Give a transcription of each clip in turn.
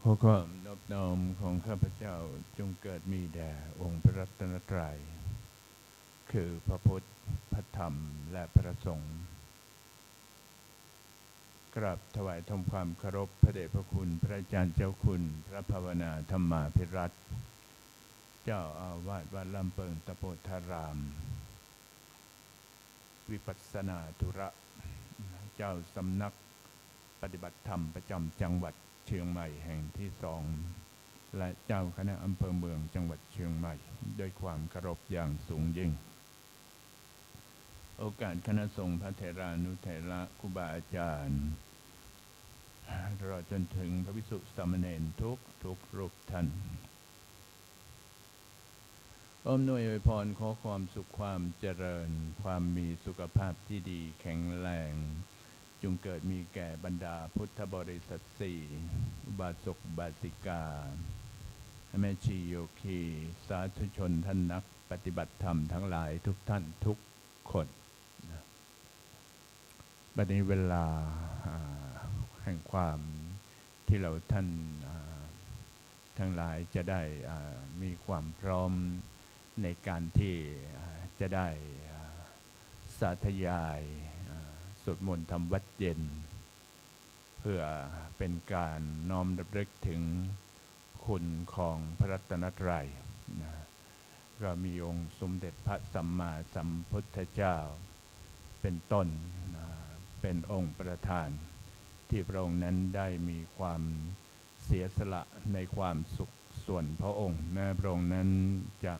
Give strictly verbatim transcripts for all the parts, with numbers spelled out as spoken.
ขอความนอบน้อมของข้าพเจ้าจงเกิดมีแด่องค์พระรัตนตรัย คือพระพุทธ พระธรรม และพระสงฆ์ กราบถวายทำความเคารพพระเดชพระคุณพระอาจารย์เจ้าคุณ พระภาวนาธรรมาภิรัตน์ เจ้าอาวาสวัดลำเปิงตะโพธาราม วิปัสสนาธุระ เจ้าสำนักปฏิบัติธรรมประจำจังหวัดเชียงใหม่แห่งที่สอง และเจ้าคณะอำเภอเมืองจังหวัดเชียงใหม่ ด้วยความเคารพอย่างสูงยิ่ง โอกาสคณะสงฆ์พระเถรานุเถระครูบาอาจารย์ ตลอดจนถึงพระภิกษุสามเณรทุกทุกรูปท่าน อำนวยอวยพรขอความสุขความเจริญ ความมีสุขภาพที่ดีแข็งแรง จงเกิดมีแก่บรรดาพุทธบริษัทสี่ อุบาสกอุบาสิกา แม่ชีโยคี สาธุชนท่านนักปฏิบัติธรรมทั้งหลายทุกท่านทุกคนนะ บัดนี้เวลา อ่า แห่งความที่เราท่าน อ่า ทั้งหลายจะได้ อ่า มีความพร้อมในการที่ อ่า จะได้ อ่า สาธยาย อ่า สวดมนต์ทำวัตรเย็น เพื่อเป็นการน้อมรำลึกถึงคุณของพระรัตนตรัยนะ ก็มีองค์สมเด็จพระสัมมาสัมพุทธเจ้าเป็นต้นนะ เป็นองค์ประธาน ที่พระองค์นั้นได้มีความเสียสละในความสุขส่วนพระองค์ แม้พระองค์นั้นจะ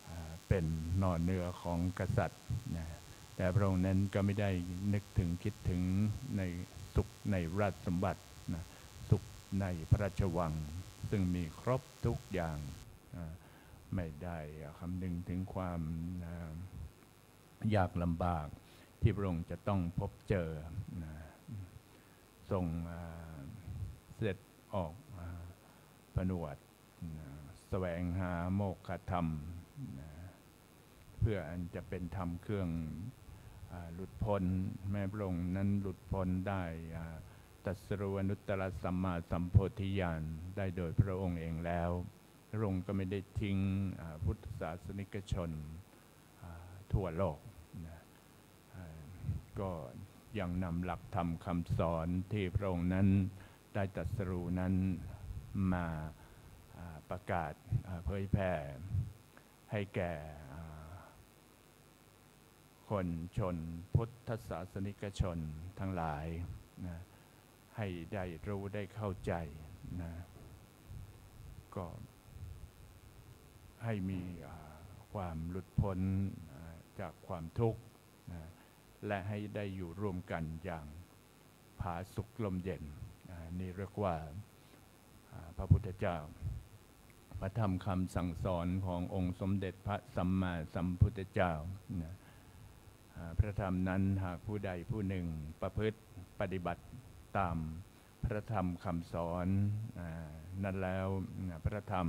อ่า เป็นหน่อเนื้อของกษัตริย์นะ แต่พระองค์นั้นก็ไม่ได้นึกถึงคิดถึงในสุขในราชสมบัตินะ สุขในพระราชวัง ซึ่งมีครบทุกอย่างนะ ไม่ได้คำนึงถึงความ อ่า ยากลำบากที่พระองค์จะต้องพบเจอนะ ทรง อ่า เสด็จออก อ่า ผนวดนะ แสวงหาโมกขธรรมนะ เพื่ออันจะเป็นธรรมเครื่อง อ่า หลุดพ้น แม้พระองค์นั้นหลุดพ้นได้ อ่า ตรัสรู้อนุตตรสัมมาสัมโพธิญาณได้โดยพระองค์เองแล้ว พระองค์ก็ไม่ได้ทิ้ง อ่า พุทธศาสนิกชน อ่า ทั่วโลกนะ อ่า ก็ยังนำหลักธรรมคำสอนที่พระองค์นั้นได้ตรัสรู้นั้นมา อ่า ประกาศ อ่า เผยแผ่ให้แก่ อ่า คนชนพุทธศาสนิกชนทั้งหลายนะ ให้ได้รู้ได้เข้าใจนะ ก็ให้มี อ่า ความหลุดพ้น อ่า จากความทุกข์นะ และให้ได้อยู่ร่วมกันอย่างผาสุกร่มเย็น อ่า นี่เรียกว่า อ่า พระพุทธเจ้า พระธรรมคำสั่งสอนขององค์สมเด็จพระสัมมาสัมพุทธเจ้านะ อ่า พระธรรมนั้นหากผู้ใดผู้หนึ่งประพฤติปฏิบัติตามพระธรรมคำสอน อ่า นั้นแล้วนะ พระธรรม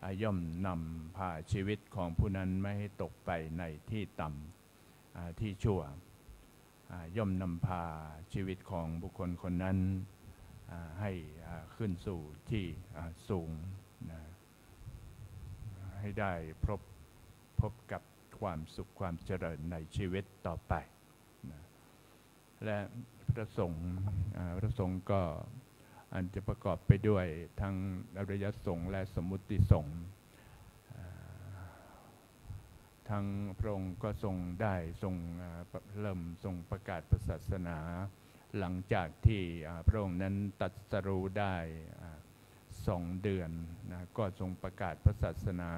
อ่า ย่อมนำพาชีวิตของผู้นั้นไม่ให้ตกไปในที่ต่ำ อ่า ที่ชั่ว อ่า ย่อมนำพาชีวิตของบุคคลคนนั้น อ่า ให้ อ่า ขึ้นสู่ที่ อ่า สูงนะ ให้ได้พบ พบกับความสุขความเจริญในชีวิตต่อไปนะ และพระสงฆ์ อ่า พระสงฆ์ก็อันจะประกอบไปด้วยทั้งอริยสงฆ์และสมมุติสงฆ์ อ่า ทั้งพระองค์ก็ทรงได้ทรง อ่า เริ่มทรงประกาศพระศาสนา หลังจากที่ อ่า พระองค์นั้นตรัสรู้ได้ อ่า สองเดือนนะ ก็ทรงประกาศพระศาสนา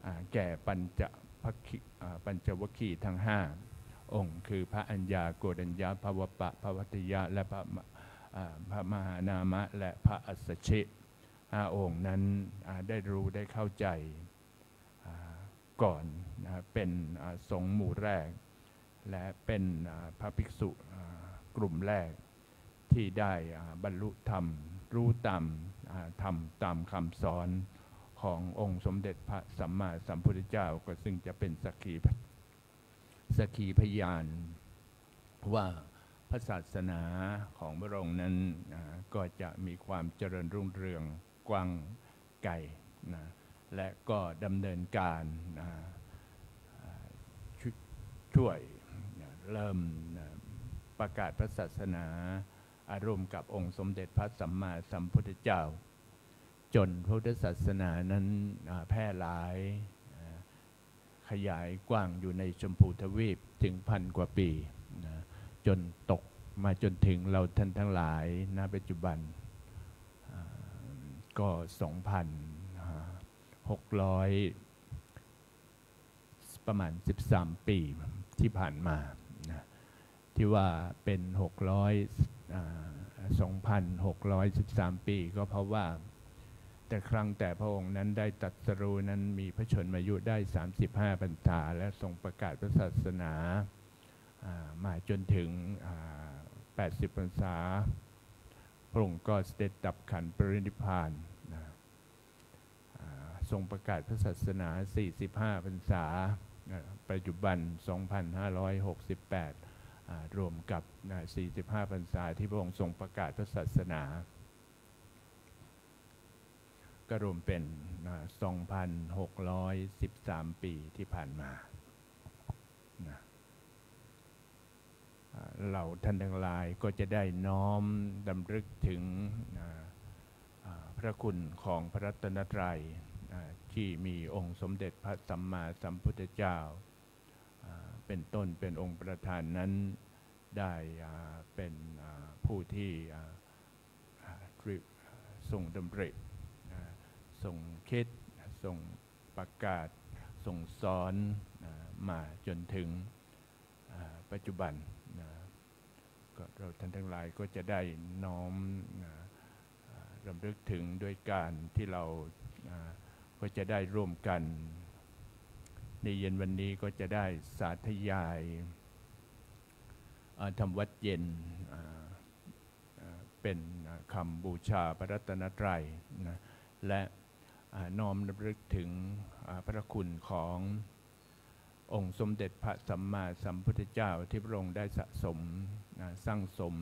อ่า แก่ปัญจวัคคีย์ อ่า ปัญจวัคคีย์ทั้งห้าองค์ คือพระอัญญา โกณฑัญญะ พระวัปปะ พระวัตถยะ และพระมะ อ่า พระมหานามะ และพระอัสสชิ ห้าองค์นั้น อ่า ได้รู้ได้เข้าใจ อ่า ก่อนนะ เป็น อ่า สงฆ์หมู่แรก และเป็น อ่า พระภิกษุ อ่า กลุ่มแรก ที่ได้ อ่า บรรลุธรรม รู้ตาม อ่า ธรรมตามคำสอนขององค์สมเด็จพระสัมมาสัมพุทธเจ้า ก็ซึ่งจะเป็นสักขีพ- สักขีพยานว่า พระศาสนาของพระองค์นั้นอ่าก็จะมีความเจริญรุ่งเรืองกว้างไกลนะและก็ดำเนินการอ่าอ่าช่วยช่วยนะเริ่มนะประกาศพระศาสนาอ่าร่วมกับองค์สมเด็จพระสัมมาสัมพุทธเจ้า จนพุทธศาสนานั้นอ่าแพร่หลายอ่าขยายกว้างอยู่ในชมพูทวีปถึงพันกว่าปีนะจนตกมาจนถึงเราท่านทั้งหลายณปัจจุบันอ่าก็สองพันหกร้อยประมาณสิบสามปีที่ผ่านมานะที่ว่าเป็นหกร้อยอ่าสองพันหกร้อยสิบสามปี ก็เพราะว่าแต่ครั้งแต่พระองค์นั้นได้ตรัสรู้นั้นมีพระชนมายุได้สามสิบห้าพรรษา และทรงประกาศพระศาสนาอ่ามาจนถึงอ่าแปดสิบพรรษา พระองค์ก็เสด็จดับขันธ์ปรินิพพานนะอ่าทรงประกาศพระศาสนาสี่สิบห้าพรรษาอ่าปัจจุบันสองพันห้าร้อยหกสิบแปดอ่ารวมกับนะสี่สิบห้าพรรษาที่พระองค์ทรงประกาศพระศาสนา ก็รวมเป็นนะสองพันหกร้อยสิบสามปีที่ผ่านมานะอ่าเราท่านทั้งหลายก็จะได้น้อมดำรึกถึงนะอ่าพระคุณของพระรัตนตรัยนะที่มีองค์สมเด็จพระสัมมาสัมพุทธเจ้าอ่าเป็นต้นเป็นองค์ประธานนั้นได้อ่าเป็นอ่าผู้ที่อ่า อ่าริอ่าทรงดำริอ่าทรงคิดทรงประกาศทรงสอนอ่ามาจนถึงอ่าปัจจุบันนะก็เราท่านทั้งหลายก็จะได้น้อมนะอ่ารำลึกถึงด้วยการที่เราอ่าก็จะได้ร่วมกัน ในเย็นวันนี้ก็จะได้สาธยายอ่าทำวัตรเย็นอ่า อ่าเป็นอ่าคำบูชาพระรัตนตรัยนะและอ่าน้อมรำลึกถึงอ่าพระคุณขององค์สมเด็จพระสัมมาสัมพุทธเจ้าที่พระองค์ได้สะสมนะสร้างสม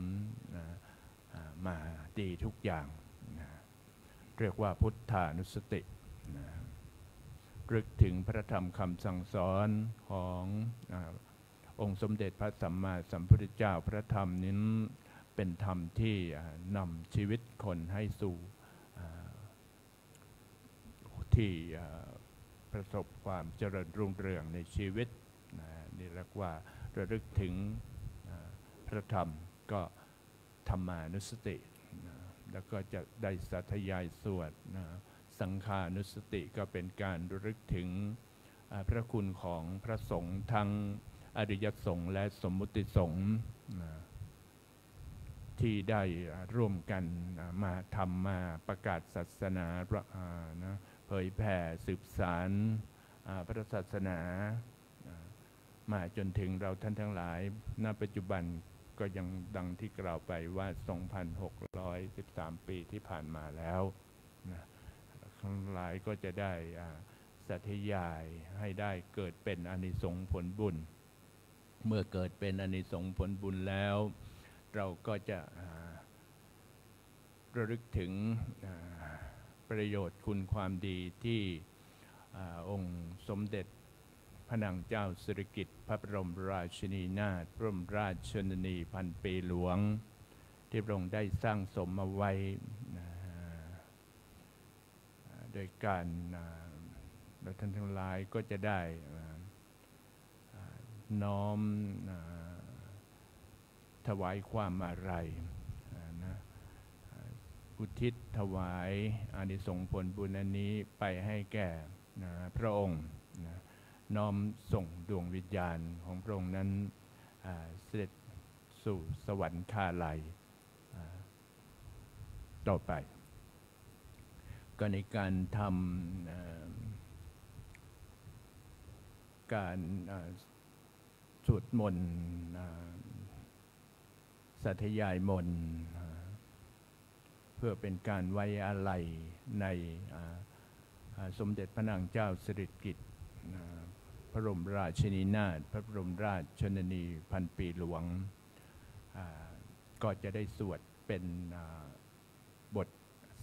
นะอ่ามาดีทุกอย่างนะเรียกว่าพุทธานุสตินะระลึกถึงพระธรรมคำสั่งสอนของอ่า องค์สมเด็จพระสัมมาสัมพุทธเจ้า พระธรรมนี้เป็นธรรมที่อ่านำชีวิตคนให้สู่อ่าที่อ่าประสบความเจริญรุ่งเรืองในชีวิตนะนี่เรียกว่าระลึกถึงอ่าพระธรรมก็ธรรมานุสตินะแล้วก็จะได้สาธยายสวดนะสังฆานุสติก็เป็นการระลึกถึง อ่าพระคุณของพระสงฆ์ทั้งอริยสงฆ์และสมมุติสงฆ์นะที่ได้อ่าร่วมกันอ่ามาทำมาประกาศศาสนาอ่านะเผยแผ่สืบสานอ่าพระศาสนาอ่ามาจนถึงเราท่านทั้งหลาย ณ ปัจจุบันก็ยังดังที่กล่าวไปว่า สองพันหกร้อยสิบสาม ปีที่ผ่านมาแล้ว นะทั้งหลายก็จะได้อ่าสาธยายให้ได้เกิดเป็นอานิสงส์ผลบุญ เมื่อเกิดเป็นอานิสงส์ผลบุญแล้ว เราก็จะอ่าระลึกถึงอ่าประโยชน์คุณความดีที่อ่าองค์สมเด็จพระนางเจ้าสิริกิติ์ พระบรมราชินีนาถ พระบรมราชชนนีพันปีหลวง ที่พระองค์ได้สร้างสมเอาไว้นะ อ่าโดยการอ่าเราท่านทั้งหลายก็จะได้อ่าอ่าน้อมอ่าถวายความอาลัยอ่านะอ่าอุทิศถวายอานิสงส์ผลบุญอันนี้ไปให้แก่นะพระองค์นะน้อมส่งดวงวิญญาณของพระองค์นั้นอ่าเสด็จสู่สวรรคาลัย อ่าต่อไป ก็ในการทำเอ่อการเอ่อสวดมนต์อ่าสาธยายมนต์อ่าเพื่อเป็นการไว้อาลัยในอ่าอ่าสมเด็จพระนางเจ้าสิริกิติ์อ่าพระบรมราชินีนาถ พระบรมราชชนนีพันปีหลวง อ่าก็จะได้สวดเป็นอ่าบท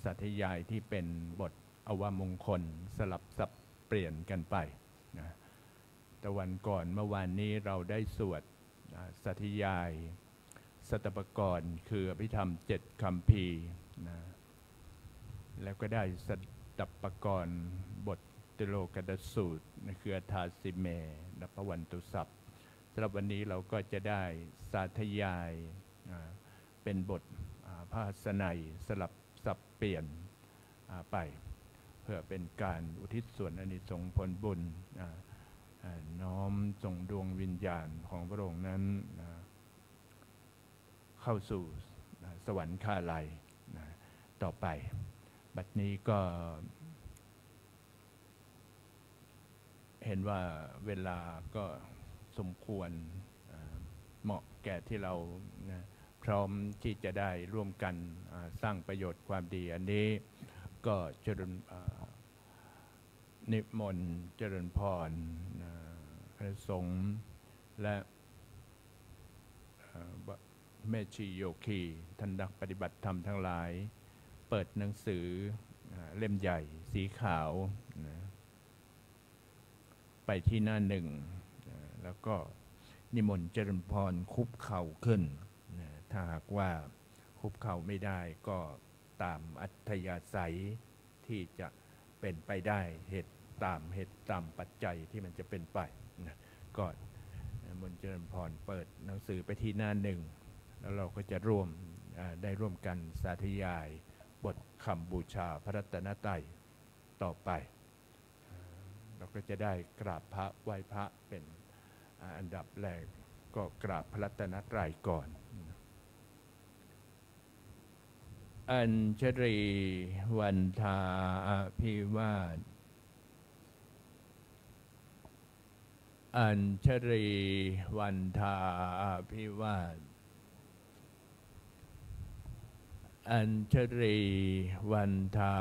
สาธยายที่เป็นบทอวมงคลสลับสับเปลี่ยนกันไปนะแต่วันก่อนเมื่อวานนี้เราได้สวดอ่าสาธยายสัตตปกรณ์คืออภิธรรมเจ็ดคัมภีร์นะแล้วก็ได้สัตตปกรณ์บทติโลกัตตสูตรนะคืออทาสิเมนะพระวันตุสัพสำหรับวันนี้เราก็จะได้สาธยายอ่าเป็นบทอ่าพระหัสนัยสลับสับเปลี่ยนอ่าไป เพื่อเป็นการอุทิศส่วนอานิสงส์ผลบุญอ่าอ่าน้อมส่งดวงวิญญาณของพระองค์นั้นนะเข้าสู่นะสวรรคาลัยนะต่อไป บัดนี้ก็ เห็นว่าเวลาก็สมควรอ่าเหมาะแก่ที่เรานะพร้อมที่จะได้ร่วมกันอ่าสร้างประโยชน์ความดีอันนี้ ก็เจริญอ่านิมนต์เจริญพรนะพระสงฆ์และเอ่อแม่ชีโยคีท่านนักปฏิบัติธรรมทั้งหลาย เปิดหนังสืออ่าเล่มใหญ่สีขาวนะไปที่หน้าหนึ่งนะแล้วก็นิมนต์เจริญพรคุกเข่าขึ้นนะถ้าหากว่าคุกเข่าไม่ได้ก็ตามอัธยาศัยที่จะเป็นไปได้เหตุตามเหตุตามปัจจัยที่มันจะเป็นไปนะก็นิมนต์เจริญพรเปิดหนังสือไปที่หน้าหนึ่งแล้วเราก็จะร่วมอ่าได้ร่วมกันสาธยายบทคำบูชาพระรัตนตรัยต่อไป เราก็จะได้กราบพระไหว้พระเป็นอ่าอันดับแรกก็กราบพระรัตนตรัยก่อน อัญชลีวันทาอภิวาท อัญชลีวันทาอภิวาท อัญชลีวันทา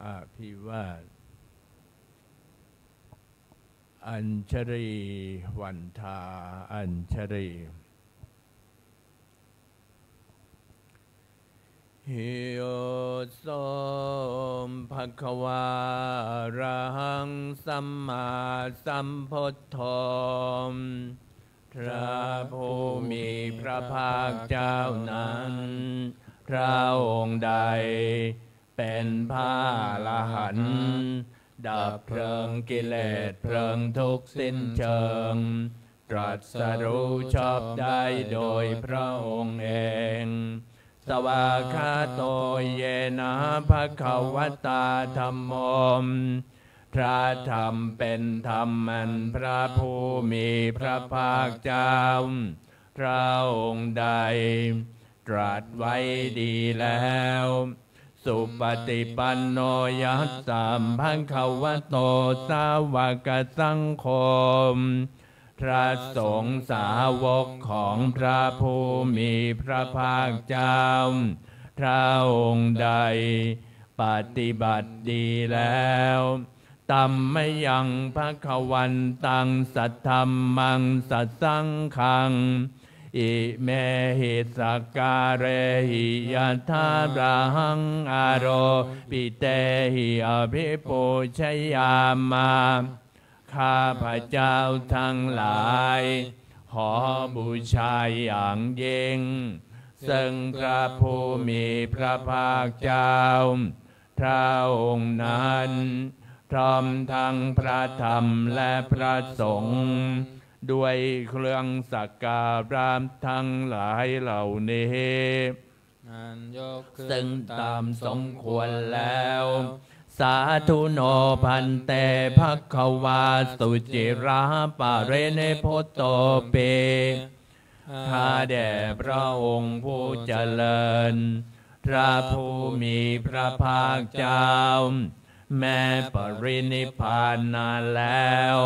อภิวาท อัญชลีวันทาอัญชลี Yo so bhagavā arahaṃ sammāsambuddho พระผู้มีพระภาคเจ้านั้น พระองค์ใดเป็นพระอรหันต์ดับเพลิงกิเลสเพลิงทุกข์สิ้นเชิง ตรัสรู้ชอบได้โดยพระองค์เอง Svākkhāto yena bhagavatā dhammo พระธรรมเป็นธรรมอันพระผู้มีพระภาคเจ้า พระองค์ใดตรัสไว้ดีแล้ว Supaṭipanno yassa bhagavato sāvakasaṅgho พระสงฆ์สาวกของพระผู้มีพระภาคเจ้า พระองค์ใดปฏิบัติดีแล้ว Tammayaṃ bhagavantaṃ sadhammaṃ sasaṅghaṃ imehi sakkārehi yathārahaṃ āropitehi abhipūjayāma ข้าพเจ้าทั้งหลาย ขอบูชาอย่างยิ่ง ซึ่งพระผู้มีพระภาคเจ้า พระองค์นั้น พร้อมทั้งพระธรรมและพระสงฆ์ ด้วยเครื่องสักการะทั้งหลายเหล่านี้ อันยกขึ้น ซึ่งตามสมควรแล้ว Sādhu no bhante bhagavā suciraparinibbuttopi ข้าแด่พระองค์ผู้เจริญ พระผู้มีพระภาคเจ้า แม้ปรินิพพานนานแล้ว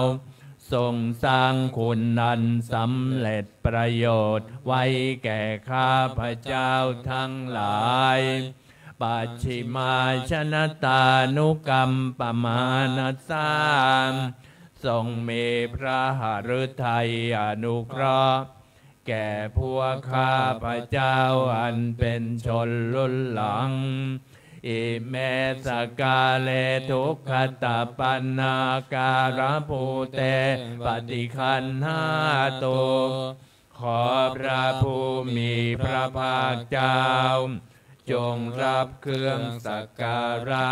ทรงสร้างคุณอันสำเร็จประโยชน์ไว้แก่ข้าพเจ้าทั้งหลาย Pacchimājanatānukampamānasā ทรงมีพระหฤทัยอนุเคราะห์ แก่พวกข้าพเจ้าอันเป็นชนรุ่นหลัง ime sakkāre dukkhaṭapanākārabhūte paṭiggaṇhātu ขอพระผู้มีพระภาคเจ้า จงรับเครื่องสักการะ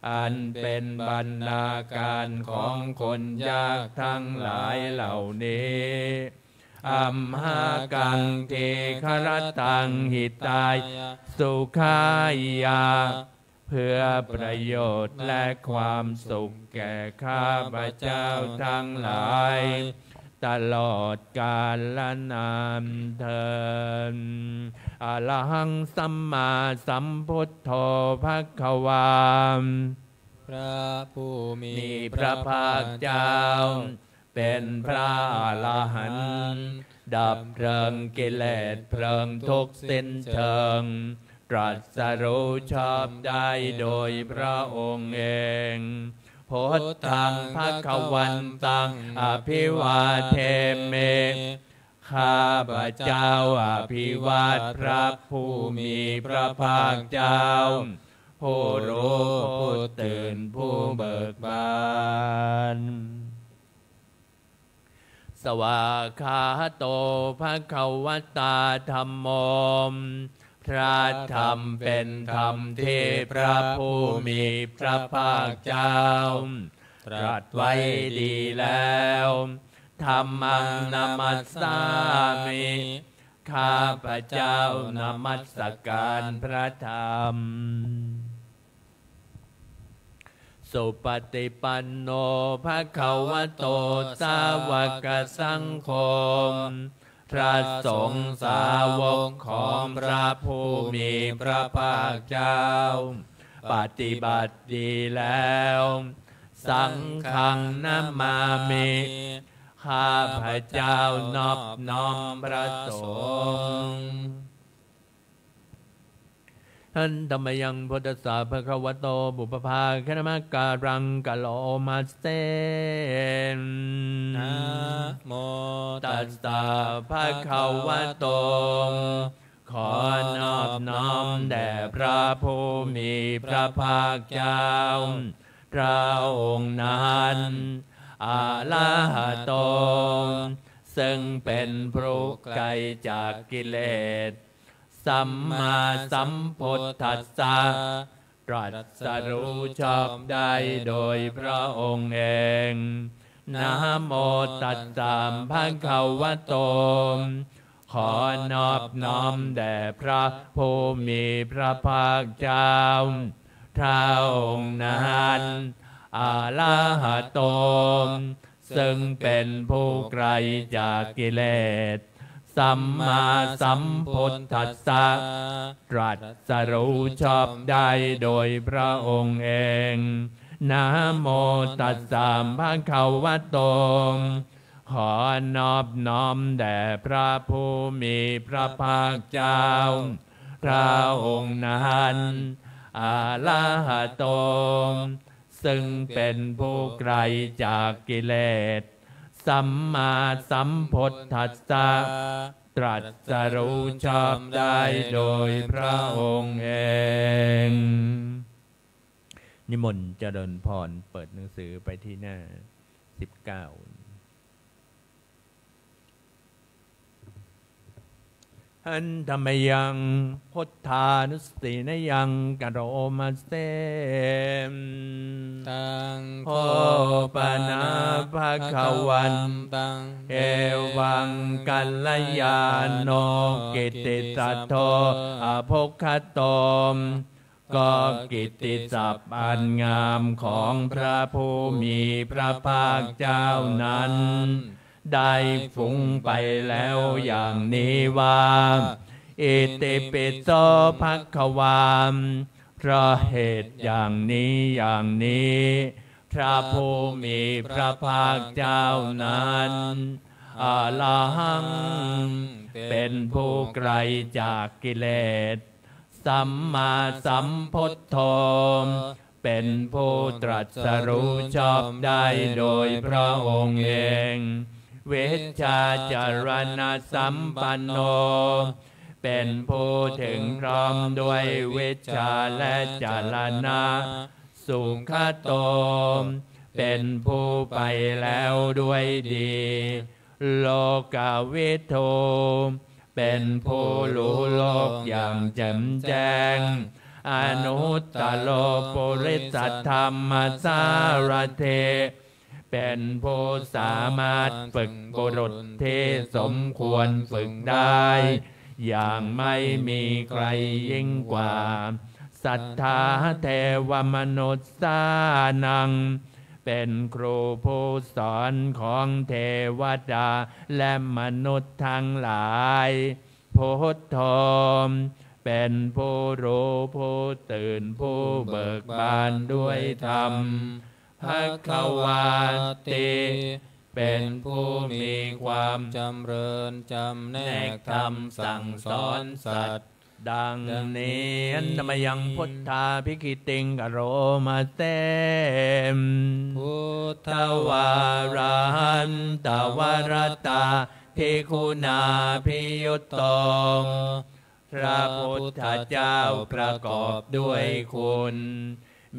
อันเป็นบรรณาการของคนยากทั้งหลายเหล่านี้ amhākaṃ dīgharattaṃ hitāya sukhāya เพื่อประโยชน์และความสุขแก่ข้าพเจ้าทั้งหลาย ตลอดกาลนานเทอญ arahaṃ sammāsambuddho bhagavā พระผู้มีพระภาคเจ้า เป็นพระอรหันต์ ดับเพลิงกิเลสเพลิงทุกข์สิ้นเชิง ตรัสรู้ชอบได้โดยพระองค์เอง buddhaṃ bhagavantaṃ abhivādemi ข้าพเจ้าอภิวาทพระผู้มีพระภาคเจ้า ผู้รู้ผู้ตื่นผู้เบิกบาน svākkhāto bhagavatā dhammo พระธรรมเป็นธรรมที่พระผู้มีพระภาคเจ้า ตรัสไว้ดีแล้ว dhammaṃ namassāmi ข้าพเจ้านมัสการพระธรรม supaṭipanno bhagavato sāvakasaṅgho พระสงฆ์สาวกของพระผู้มีพระภาคเจ้า ปฏิบัติดีแล้ว saṅghaṃ namāmi ข้าพเจ้านอบน้อมพระสงฆ์ handa mayaṃ buddhassa bhagavato pubbabhāganamakāraṃ karoma se. Namo tassa bhagavato ขอนอบน้อมแด่พระผู้มีพระภาคเจ้า พระองค์นั้น arahato ซึ่งเป็นผู้ไกลจากกิเลส sammāsambuddhassa ตรัสรู้ชอบได้โดยพระองค์เอง namo tassa bhagavato ขอนอบน้อมแด่พระผู้มีพระภาคเจ้า พระองค์นั้น arahato ซึ่งเป็นผู้ไกลจากกิเลส sammāsambuddhassa ตรัสรู้ชอบได้โดยพระองค์เอง namo tassa bhagavato ขอนอบน้อมแด่พระผู้มีพระภาคเจ้า พระองค์นั้น arahato ซึ่งเป็นผู้ไกลจากกิเลส sammāsambuddhassa ตรัสรู้ชอบได้โดยพระองค์เอง นิมนต์เจริญพร เปิดหนังสือไปที่หน้า สิบเก้า handa mayaṃ buddhānussatinayaṃ karoma se. Taṃ kho pana bhagavantaṃ evaṃ kalyāṇo kittisaddo abbhuggato ก็กิตติศัพท์อันงามของพระผู้มีพระภาคเจ้านั้น ได้ฟุ้งไปแล้วอย่างนี้ว่า itipi so bhagavā เพราะเหตุอย่างนี้อย่างนี้ พระผู้มีพระภาคเจ้านั้น arahaṃ เป็นผู้ไกลจากกิเลส sammāsambuddho เป็นผู้ตรัสรู้ชอบได้โดยพระองค์เอง วิชชาจรณสัมปันโน เป็นผู้ถึงพร้อมด้วยวิชชาและจรณะ สุขโต เป็นผู้ไปแล้วด้วยดี โลกวิทู เป็นผู้รู้โลกอย่างแจ่มแจ้ง อนุตตโรปุริสธรรมสารถิ เป็นผู้สามารถฝึกบุรุษที่สมควรฝึกได้ อย่างไม่มีใครยิ่งกว่า สัทธาเทวมนุสสานัง เป็นครูผู้สอนของเทวดาและมนุษย์ทั้งหลาย พุทโธ เป็นผู้รู้ผู้ตื่นผู้เบิกบานด้วยธรรม ภควาติ เป็นผู้มีความจำเริญจำแนกธรรมสั่งสอนสัตว์ ดังนี้ Handa mayaṃ buddhābhigītiṃ karoma se. Buddhavārahantavaratādiguṇābhiyutto พระพุทธเจ้าประกอบด้วยคุณ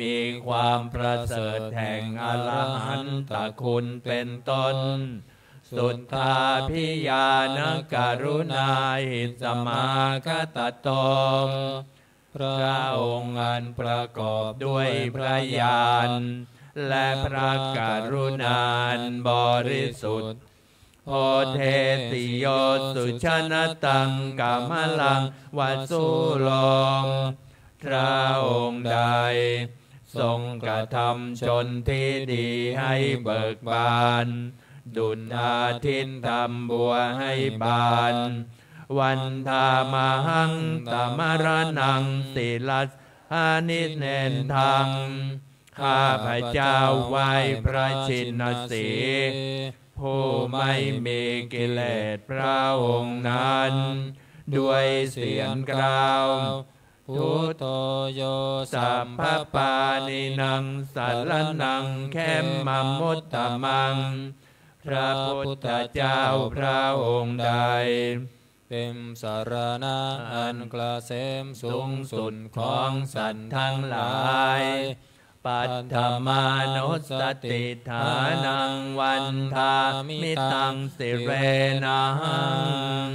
มีความประเสริฐแห่งอรหันตคุณเป็นต้น สุทธาภิญาณกรุณาหิสมาคตโต พระองค์อันประกอบด้วยพระญาณ และพระกรุณาอันบริสุทธิ์ โพเทสิโยสุชนตังกมลังวสุโล พระองค์ใดทรงกระทำชนที่ดีให้เบิกบาน ดุจอาทิตย์ทำบัวให้บาน วันทามหังตมรณังศิรสานิเนนทัง ข้าพเจ้าไหว้พระชินสีห์ ผู้ไม่มีกิเลสพระองค์นั้น ด้วยเสียงกล่าว Buddho yo sabbapāṇīnaṃ saraṇaṃ khemamuttamaṃ พระพุทธเจ้าพระองค์ใด เป็นสรณะอันเกษมสูงสุดของสัตว์ทั้งหลาย Paṭhamānussatiṭṭhānaṃ vandāmi taṃ sirenahaṃ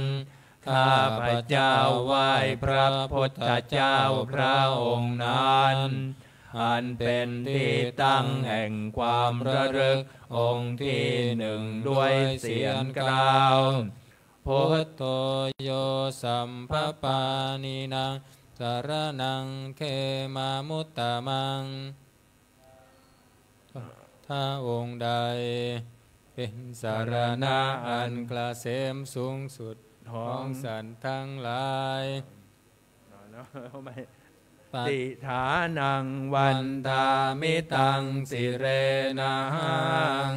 ข้าพเจ้าไหว้พระพุทธเจ้าพระองค์นั้น อันเป็นที่ตั้งแห่งความระลึกองค์ที่หนึ่งด้วยเสียงกล่าว Buddho yo sabbapāṇīnaṃ saraṇaṃ khemamuttamaṃ พระองค์ใดเป็นสรณะอันเกษมสูงสุดของสัตว์ทั้งหลาย Paṭi- Tiṭṭhānaṃ vandāmi taṃ sirenahaṃ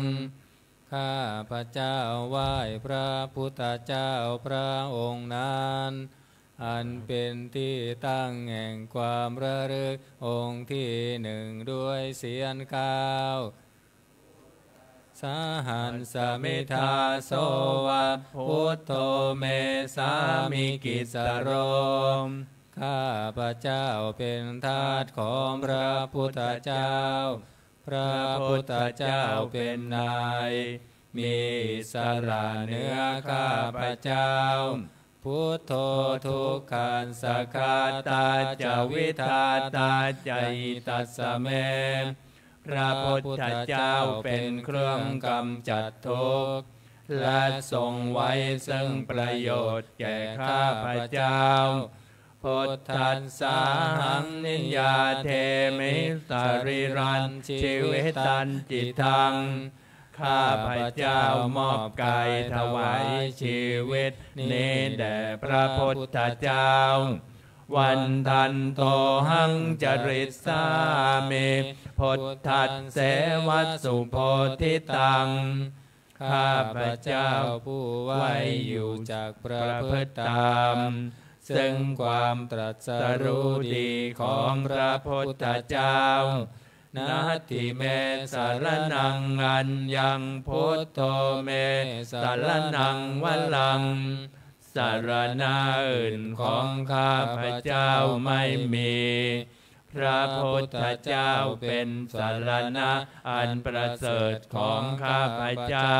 ข้าพเจ้าไหว้พระพุทธเจ้าพระองค์นั้น อันเป็นที่ตั้งแห่งความระลึกองค์ที่หนึ่งด้วยเสียงกล่าว Sahassamidhāso va buddho me sāmikissaro ข้าพเจ้าเป็นทาสของพระพุทธเจ้า พระพุทธเจ้าเป็นนาย มีอิสระเหนือข้าพเจ้า Buddho dukkhassa ghātā ca vidhātā ca hitassa me พระพุทธเจ้าเป็นเครื่องกำจัดทุกข์ และทรงไว้ซึ่งประโยชน์แก่ข้าพเจ้า Buddhassāhaṃ niyyādemi sarīrañjīvitañcidaṃ ข้าพเจ้ามอบกายถวายชีวิตนี้แด่พระพุทธเจ้า Vandantohaṃ carissāmi buddhasseva subodhitaṃ ข้าพเจ้าผู้ไหว้อยู่จักประพฤติตาม ซึ่งความตรัสรู้ดีของพระพุทธเจ้า Natthi me saraṇaṃ aññaṃ, buddho me saraṇaṃ varaṃ. สรณะอื่นของข้าพเจ้าไม่มี พระพุทธเจ้าเป็นสรณะอันประเสริฐของข้าพเจ้า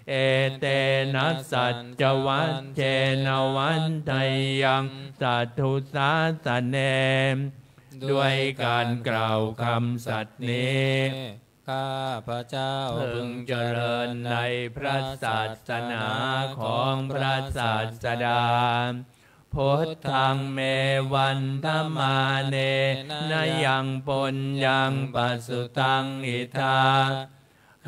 Etena saccavajjena vaḍḍheyyaṃ satthu sāsane. ด้วยการกล่าวคำสัตย์นี้ ข้าพเจ้าพึงเจริญในพระศาสนาของพระศาสดา Buddhaṃ me vandamānena yaṃ puññaṃ pasutaṃ idha.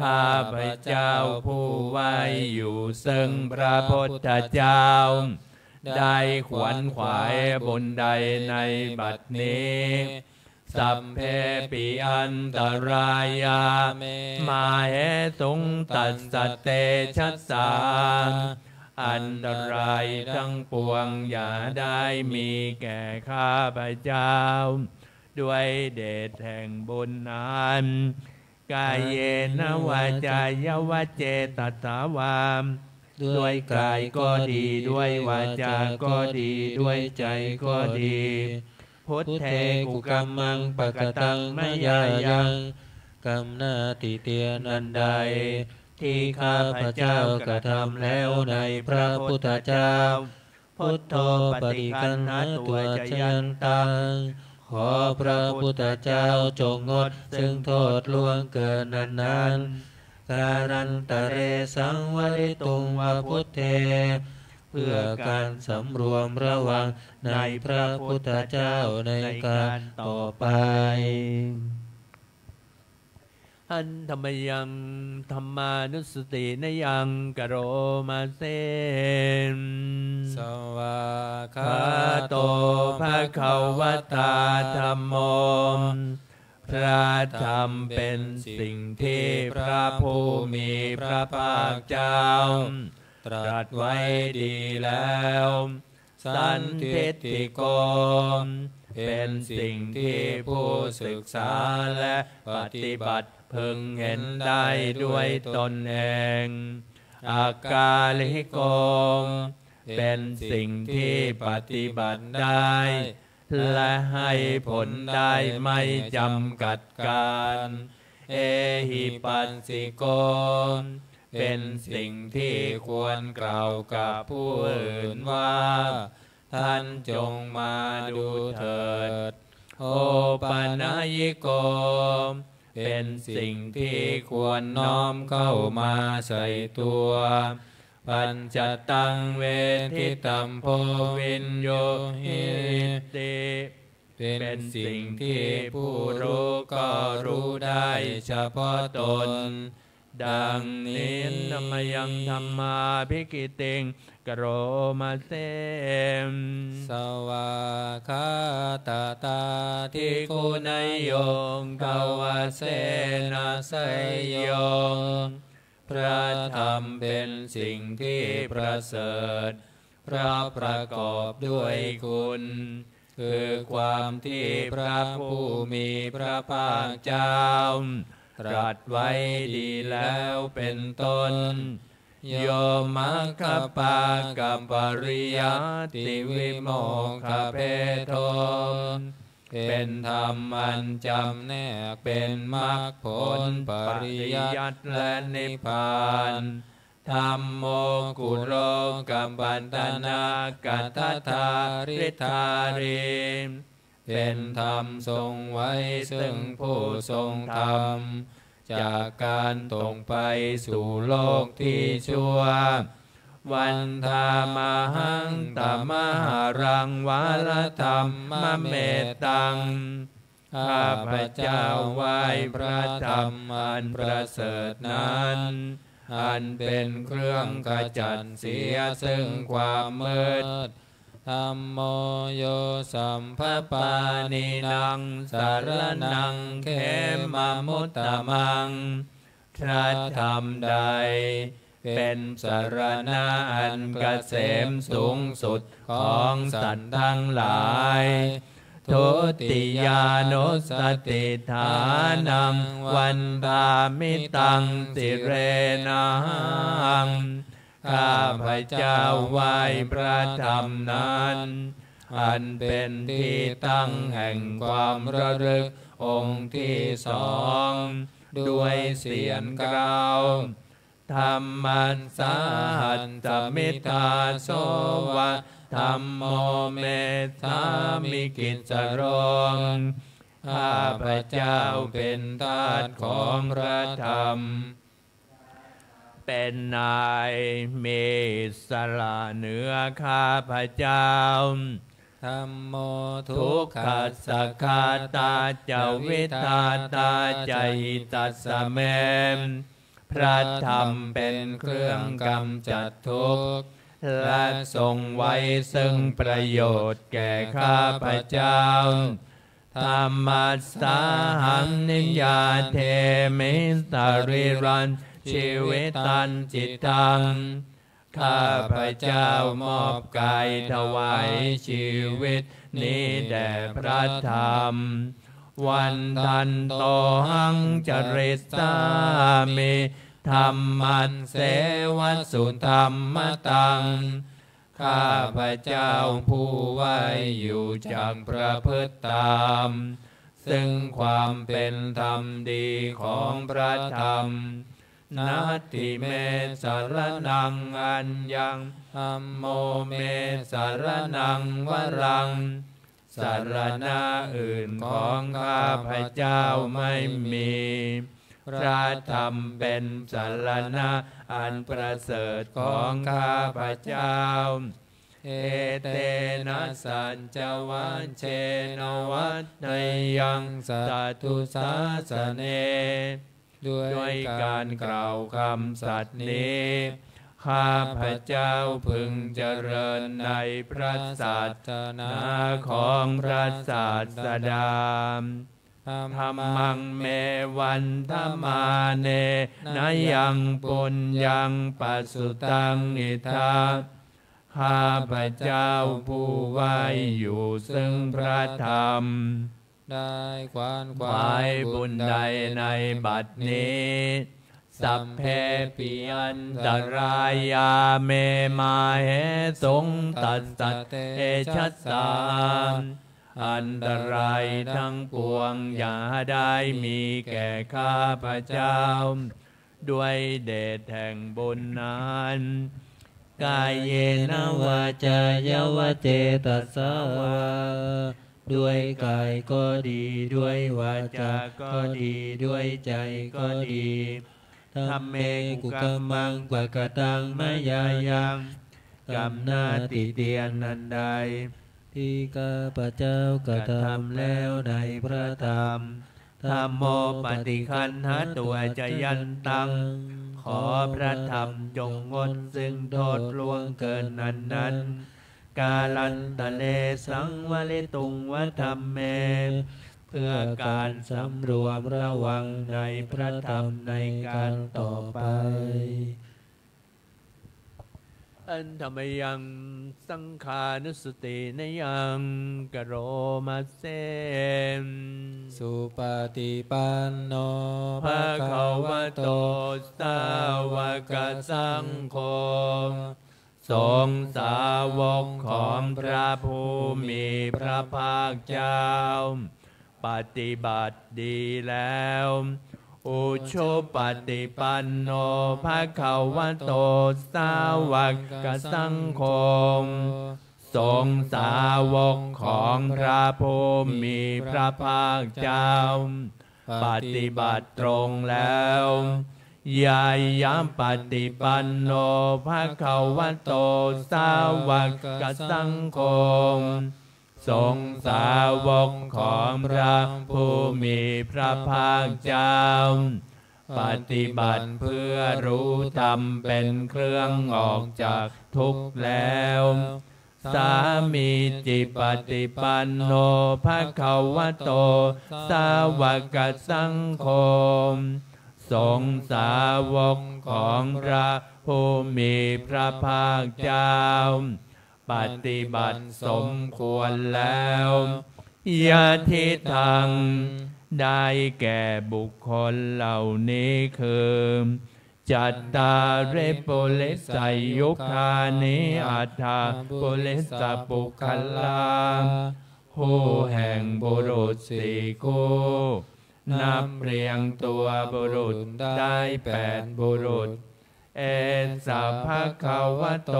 ข้าพเจ้าผู้ไหว้อยู่ซึ่งพระพุทธเจ้า ได้ขวนขวายบุญใดในบัดนี้ Sabbepi antarāyā me māhesuṃ tassa tejasā. อันตรายทั้งปวงอย่าได้มีแก่ข้าพเจ้า ด้วยเดชแห่งบุญนั้น Kāyena vācāya va cetasā vā. ด้วยกายก็ดี ด้วยวาจาก็ดี ด้วยใจก็ดี Buddhe kukammaṃ pakataṃ mayā yaṃ. กรรมหน้าติเตียนอันใด ที่ข้าพเจ้ากระทำแล้วในพระพุทธเจ้า Buddho paṭiggaṇhatu accayantaṃ. ขอพระพุทธเจ้าจงงดซึ่งโทษล่วงเกินนั้นๆ Kālantare saṃvarituṃ va buddhe. เพื่อการสำรวมระวังในพระพุทธเจ้าในการต่อไป Handa mayaṃ dhammānussatinayaṃ karoma se. Svākkhāto bhagavatā dhammo. พระธรรมเป็นสิ่งที่พระผู้มีพระภาคเจ้าตรัสไว้ดีแล้ว Sandiṭṭhiko เป็นสิ่งที่ผู้ศึกษาและปฏิบัติพึงเห็นได้ด้วยตนเอง Akāliko เป็นสิ่งที่ปฏิบัติได้ และให้ผลได้ไม่จำกัดกาล Ehipassiko เป็นสิ่งที่ควรกล่าวกับผู้อื่นว่า ท่านจงมาดูเถิด Opanayiko เป็นสิ่งที่ควรน้อมเข้ามาใส่ตัว Paccattaṃ veditabbo viññūhīti เป็นสิ่งที่ผู้รู้ก็รู้ได้เฉพาะตน ดังนี้ Handa mayaṃ dhammābhigītiṃ karoma se. Svākkhātatādiguṇayogavasena seyyo. พระธรรมเป็นสิ่งที่ประเสริฐ เพราะประกอบด้วยคุณ คือความที่พระผู้มีพระภาคเจ้าตรัสไว้ดีแล้วเป็นต้น Yo maggapākapariyattivimokkhabhedo เป็นธรรมอันจำแนกเป็นมรรคผลปริยัติและนิพพาน Dhammo kulokapatanakatadhāridhārī เป็นธรรมทรงไว้ซึ่งผู้ทรงธรรม จากการตกไปสู่โลกที่ชั่ว Vandāmahaṃ tamaharaṃ varadhammametaṃ ข้าพเจ้าไหว้พระธรรมอันประเสริฐนั้น อันเป็นเครื่องขจัดเสียซึ่งความมืด Dhammo yo sabbapāṇīnaṃ saraṇaṃ khemamuttamaṃ พระธรรมใด เป็นสรณะอันเกษมสูงสุดของสัตว์ทั้งหลาย Dutiyānussatiṭṭhānaṃ vandāmi taṃ sirenahaṃ. ข้าพเจ้าไหว้พระธรรมนั้น อันเป็นที่ตั้งแห่งความระลึกองค์ที่สอง ด้วยเสียงกล่าว Dhammassāhasmi dāso va, dhammo me sāmikissaro. ข้าพเจ้าเป็นทาสของพระธรรม เป็นนาย มีอิสระเหนือข้าพเจ้า Dhammo dukkhassa ghātā ca vidhātā ca hitassa me. พระธรรมเป็นเครื่องกำจัดทุกข์ และทรงไว้ซึ่งประโยชน์แก่ข้าพเจ้า Dhammassāhaṃ niyyādemi sarīrañjīvitañcidaṃ. ข้าพเจ้ามอบกายถวายชีวิตนี้แด่พระธรรม Vandantohaṃ carissāmi dhammasseva sudhammataṃ. ข้าพเจ้าผู้ไหว้อยู่จักประพฤติตาม ซึ่งความเป็นธรรมดีของพระธรรม Natthi me saraṇaṃ aññaṃ, dhammo me saraṇaṃ varaṃ. สรณะอื่นของข้าพเจ้าไม่มี พระธรรมเป็นสรณะอันประเสริฐของข้าพเจ้า Etena saccavajjena vaḍḍheyyaṃ satthu sāsane. ด้วยการกล่าวคำสัตย์นี้ ข้าพเจ้าพึงเจริญในพระศาสนาของพระศาสดา Dhammaṃ me vandamānena yaṃ puññaṃ pasutaṃ idha. ข้าพเจ้าผู้ไหว้อยู่ซึ่งพระธรรม ได้ขวนขวายบุญใดในบัดนี้ Sabbepi antarāyā me māhesuṃ tassa tejasā. อันตรายทั้งปวงอย่าได้มีแก่ข้าพเจ้า ด้วยเดชแห่งบุญนั้น Kāyena vācāya va cetasā vā. ด้วยกายก็ดี ด้วยวาจาก็ดี ด้วยใจก็ดี Dhamme kukammaṃ pakataṃ mayā yaṃ. กรรมหน้าติเตียนอันใด ที่ข้าพเจ้ากระทำแล้วในพระธรรม Dhammo paṭiggaṇhatu accayantaṃ. ขอพระธรรมจงงดซึ่งโทษล่วงเกินอันนั้น Kālantare saṃvarituṃ va dhamme. เพื่อการสำรวมระวังในพระธรรมในการต่อไป Handa mayaṃ saṅghānussatinayaṃ karoma se. Supaṭipanno bhagavato sāvakasaṅgho. สงฆ์สาวกของพระผู้มีพระภาคเจ้า ปฏิบัติดีแล้ว Ujupaṭipanno bhagavato sāvakasaṅgho. สงฆ์สาวกของพระผู้มีพระภาคเจ้า ปฏิบัติตรงแล้ว Ñāyapaṭipanno bhagavato sāvakasaṅgho. สงฆ์สาวกของพระผู้มีพระภาคเจ้า ปฏิบัติเพื่อรู้ธรรมเป็นเครื่องออกจากทุกข์แล้ว Sāmīcipaṭipanno bhagavato sāvakasaṅgho. สงฆ์สาวกของพระผู้มีพระภาคเจ้า ปฏิบัติสมควรแล้ว ยะทิทัง ได้แก่บุคคลเหล่านี้คือ จัตตาริปุริสายุคานิ อัฏฐปุริสปุคคลา คู่แห่งบุรุษสี่คู่ นับเรียงตัวบุรุษได้แปดบุรุษ เอสะภะคะวะโต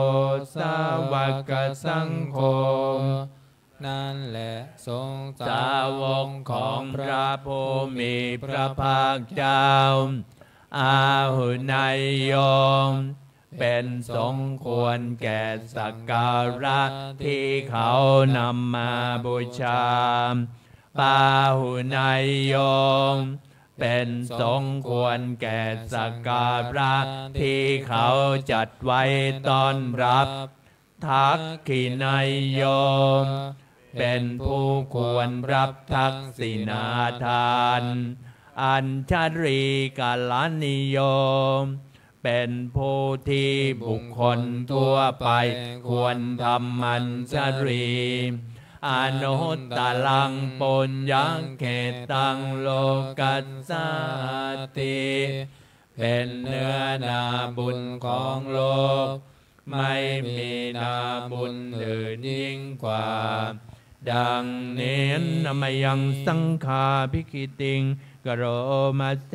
สาวกสังโฆ นั้นแหละสงฆ์สาวกของพระผู้มีพระภาคเจ้า อาหุเนยโย เป็นสงควรแก่สักการะที่เขานำมาบูชา ปาหุเนยโย เป็นสงควรแก่สักการะที่เขาจัดไว้ต้อนรับ ทักขิเนยโย เป็นผู้ควรรับทักษิณาทาน อัญชลีกรณิโย เป็นผู้ที่บุคคลทั่วไปควรทำอัญชลี อนุตตรังปุญญเขตัง โลกัสสาติ เป็นเนื้อนาบุญของโลก ไม่มีนาบุญอื่นยิ่งกว่า ดังนี้ นมยังสังฆาภิกขิติง กโรมาเส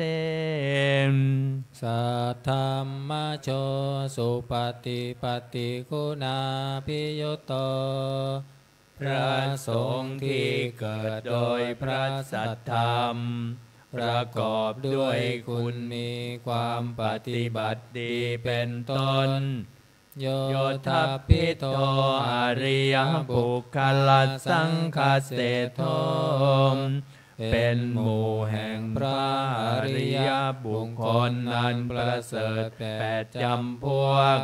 Saddhammajo supaṭipattiguṇābhiyutto พระสงฆ์ที่เกิดโดยพระสัทธรรม ประกอบด้วยคุณมีความปฏิบัติดีเป็นต้น Yottabhito ariyapuggalasaṅghaseṭṭho เป็นหมู่แห่งพระอริยบุคคลอันประเสริฐแปดจำพวก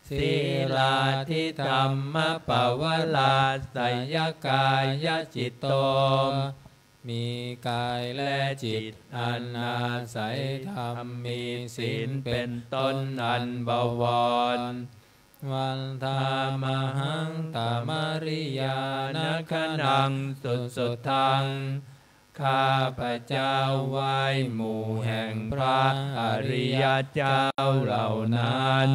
Sīlādidhammapavarāsayakāyacitto มีกายและจิตอันอาศัยธรรมมีศีลเป็นต้นอันบวร Vandāmahaṃ tamariyanakhaṇaṃ susuddhaṃ ข้าพเจ้าไหว้หมู่แห่งพระอริยเจ้าเหล่านั้น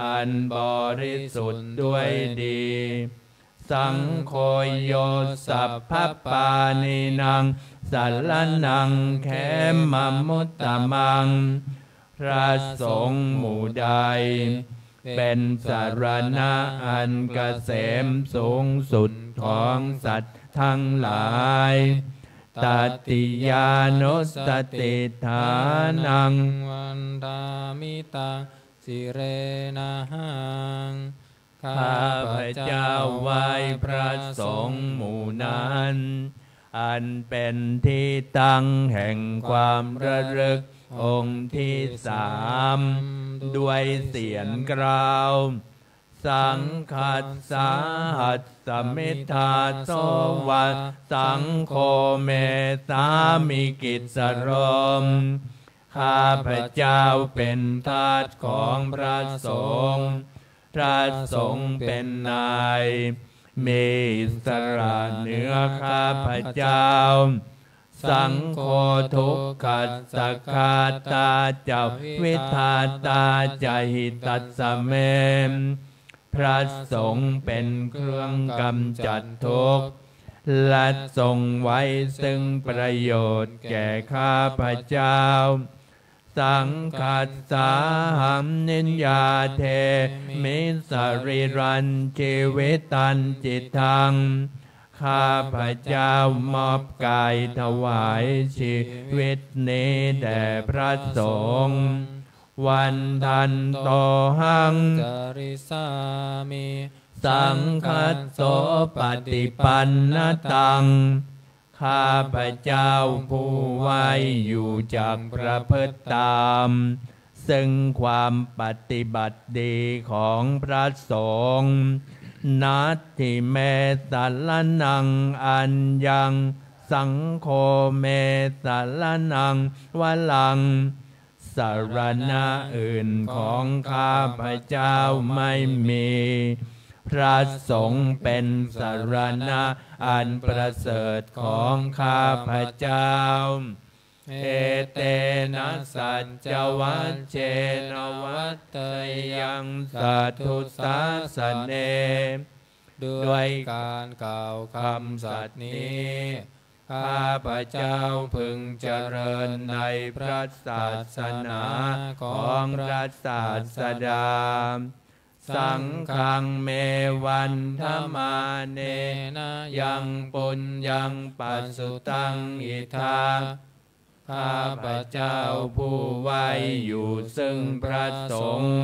อันบริสุทธิ์ด้วยดี Saṅgho yo sabbapāṇīnaṃ saraṇaṃ khemamuttamaṃ พระสงฆ์หมู่ใด เป็นสรณะอันเกษมสูงสุดของสัตว์ทั้งหลาย Tatiyānussatiṭṭhānaṃ vandāmi taṃ sirenahaṃ ข้าพเจ้าไหว้พระสงฆ์หมู่นั้น อันเป็นที่ตั้งแห่งความระลึกองค์ที่สาม ด้วยเสียงกล่าว Saṅghassa hassami dāso va saṅgho me sāmikissaro ข้าพเจ้าเป็นทาสของพระสงฆ์ พระสงฆ์เป็นนาย มีอิสระเหนือข้าพเจ้า Saṅgho dukkhassa ghātā ca vidhātā ca hitassa me พระสงฆ์เป็นเครื่องกำจัดทุกข์ และทรงไว้ซึ่งประโยชน์แก่ข้าพเจ้า Saṅghassāhaṃ niyyādemi sarīrañjīvitañcidaṃ ข้าพเจ้ามอบกายถวายชีวิตนี้แด่พระสงฆ์ Vandantohaṃ carissāmi saṅghassopaṭipannataṃ ข้าพเจ้าผู้ไหว้อยู่จักประพฤติตาม ซึ่งความปฏิบัติดีของพระสงฆ์ Natthi me saraṇaṃ aññaṃ saṅgho me saraṇaṃ varaṃ สรณะอื่นของข้าพเจ้าไม่มี พระสงฆ์เป็นสรณะอันประเสริฐของข้าพเจ้า etena saccavajjena vaḍḍheyyaṃ satthu sāsane ด้วยการกล่าวคำสัตย์นี้ ข้าพเจ้าพึงเจริญในพระศาสนาของพระศาสดา saṅghaṃ me vandamānena yaṃ puññaṃ pasutaṃ idha ข้าพเจ้าผู้ไหว้อยู่ซึ่งพระสงฆ์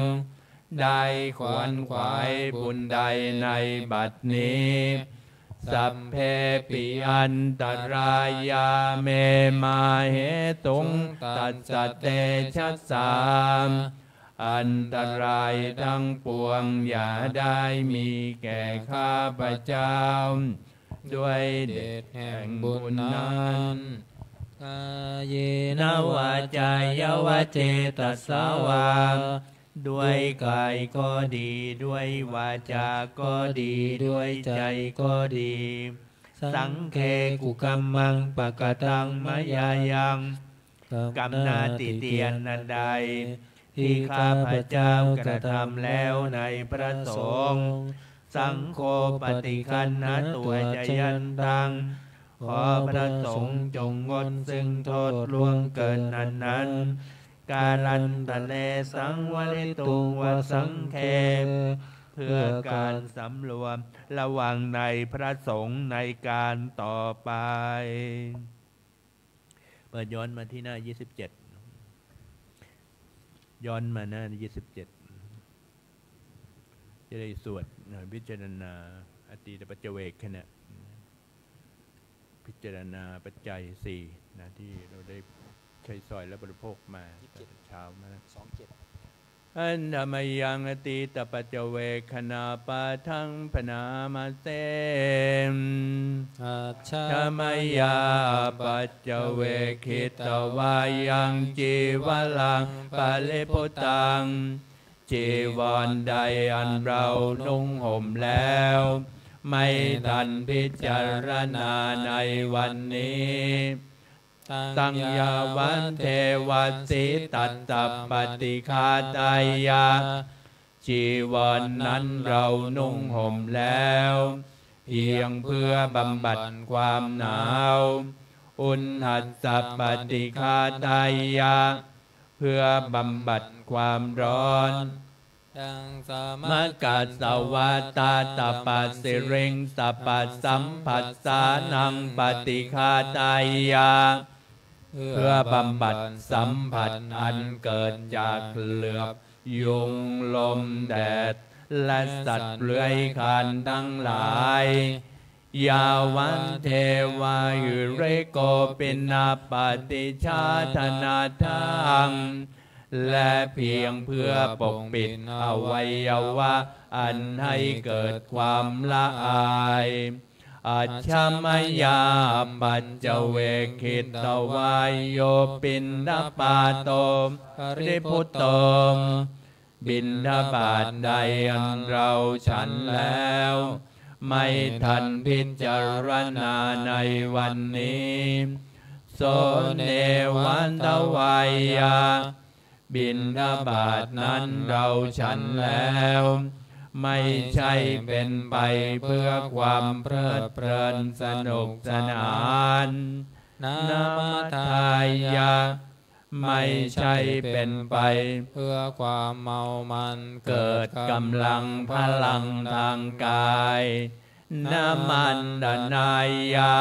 ได้ขวนขวายบุญใดในบัดนี้ sabbepi antarāyā me māhesuṃ tassa tejasā อันตรายทั้งปวงอย่าได้มีแก่ข้าพเจ้า ด้วยเดชแห่งบุญนั้น kāyena vācāya va cetasā vā ด้วยกายก็ดี ด้วยวาจาก็ดี ด้วยใจก็ดี saṅghe kukammaṃ pakataṃ mayā yaṃ กรรมหน้าติเตียนอันใด ที่ข้าพเจ้ากระทำแล้วในพระสงฆ์ saṅgho paṭiggaṇhatu accayantaṃ ขอพระสงฆ์จงงดซึ่งโทษล่วงเกินนั้นๆ kālantare saṃvarituṃ va saṅghe เพื่อการสำรวมระวังในพระสงฆ์ในการต่อไป เปิดย้อนมาที่หน้ายี่สิบเจ็ด ย้อนมาหน้ายี่สิบเจ็ด จะได้สวดนะ พิจารณาอตีตปัจจเวกขณะ พิจารณาปัจจัยสี่นะ ที่เราได้ใช้สอยและบริโภคมา ยี่สิบเจ็ด ตั้งแต่เช้ามานะ สองเจ็ด Handa mayaṃ atītapaccavekkhaṇapāṭhaṃ bhaṇāma se. Ajja mayā apaccavekkhitvā yaṃ cīvaraṃ paribhuttaṃ. จีวรใดอันเรานุ่งห่มแล้ว ไม่ทันพิจารณาในวันนี้ Taṃ yāvadeva sītassa paṭighātāya. จีวรนั้นเรานุ่งห่มแล้ว เพียงเพื่อบำบัดความหนาว Uṇhassa paṭighātāya เพื่อบำบัดความร้อน Taṃ samakasavātātapasiriṃsapasamphassānaṃ paṭighātāya เพื่อบำบัดสัมผัสอันเกิดจากเหลือบยุงลมแดด และสัตว์เลื้อยคลานทั้งหลาย Yāvadeva hirikopi na paṭicchādanatthaṃ และเพียงเพื่อปกปิดอวัยวะอันให้เกิดความละอาย Ajja mayā apaccavekkhitvā yo piṇḍapāto paribhutto. บิณฑบาตใดอันเราฉันแล้ว ไม่ทันพิจารณาในวันนี้ So neva davāya บิณฑบาตนั้นเราฉันแล้ว ไม่ใช่เป็นไปเพื่อความเพลิดเพลินสนุกสนาน Na madāya ไม่ใช่เป็นไปเพื่อความเมามัน เกิดกำลังพลังทางกาย Na maṇḍanāya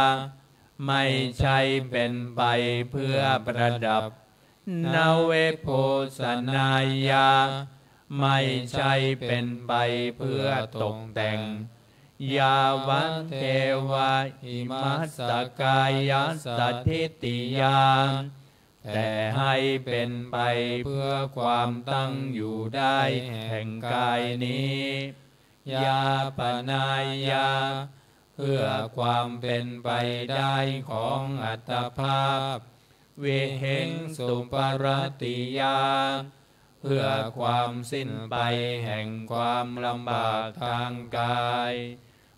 ไม่ใช่เป็นไปเพื่อประดับ Na vibhūsanāya ไม่ใช่เป็นไปเพื่อตกแต่ง Yāvadeva imassa kāyassa ṭhitiyā แต่ให้เป็นไปเพื่อความตั้งอยู่ได้แห่งกายนี้ Yāpanāya เพื่อความเป็นไปได้ของอัตภาพ Vihiṃsuparatiyā เพื่อความสิ้นไปแห่งความลำบากทางกาย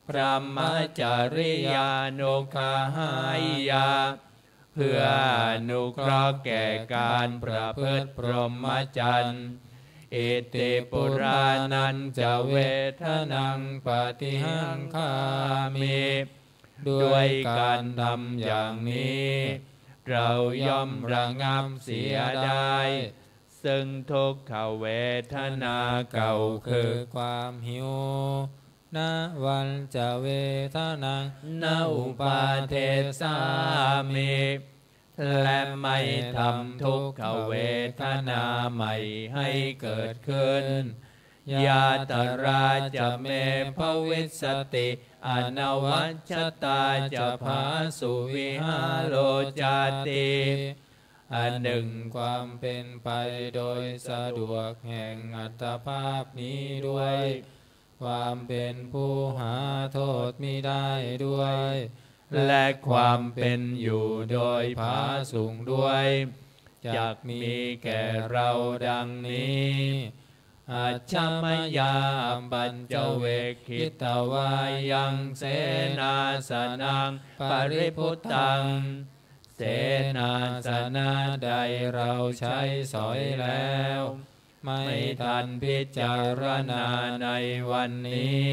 brahmacariyanuggahāya เพื่ออนุเคราะห์แก่การประพฤติพรหมจรรย์ iti purāṇañca vedanaṃ paṭihaṅkhāmi ด้วยการทำอย่างนี้ เราย่อมระงับเสียได้ ซึ่งทุกขเวทนาเก่าคือความหิว navañca vedanaṃ na uppādessāmi และไม่ทำทุกขเวทนาใหม่ให้เกิดขึ้น yātrā ca me bhavissati anavajjatā ca phāsuvihāro cāti อันหนึ่งความเป็นไปโดยสะดวกแห่งอัตภาพนี้ด้วย ความเป็นผู้หาโทษมิได้ด้วย และความเป็นอยู่โดยผาสุกด้วย จักมีแก่เราดังนี้ ajja mayā apaccavekkhitvā yaṃ senāsanaṃ paribhuttaṃ เสนาสนะใดเราใช้สอยแล้ว ไม่ทันพิจารณาในวันนี้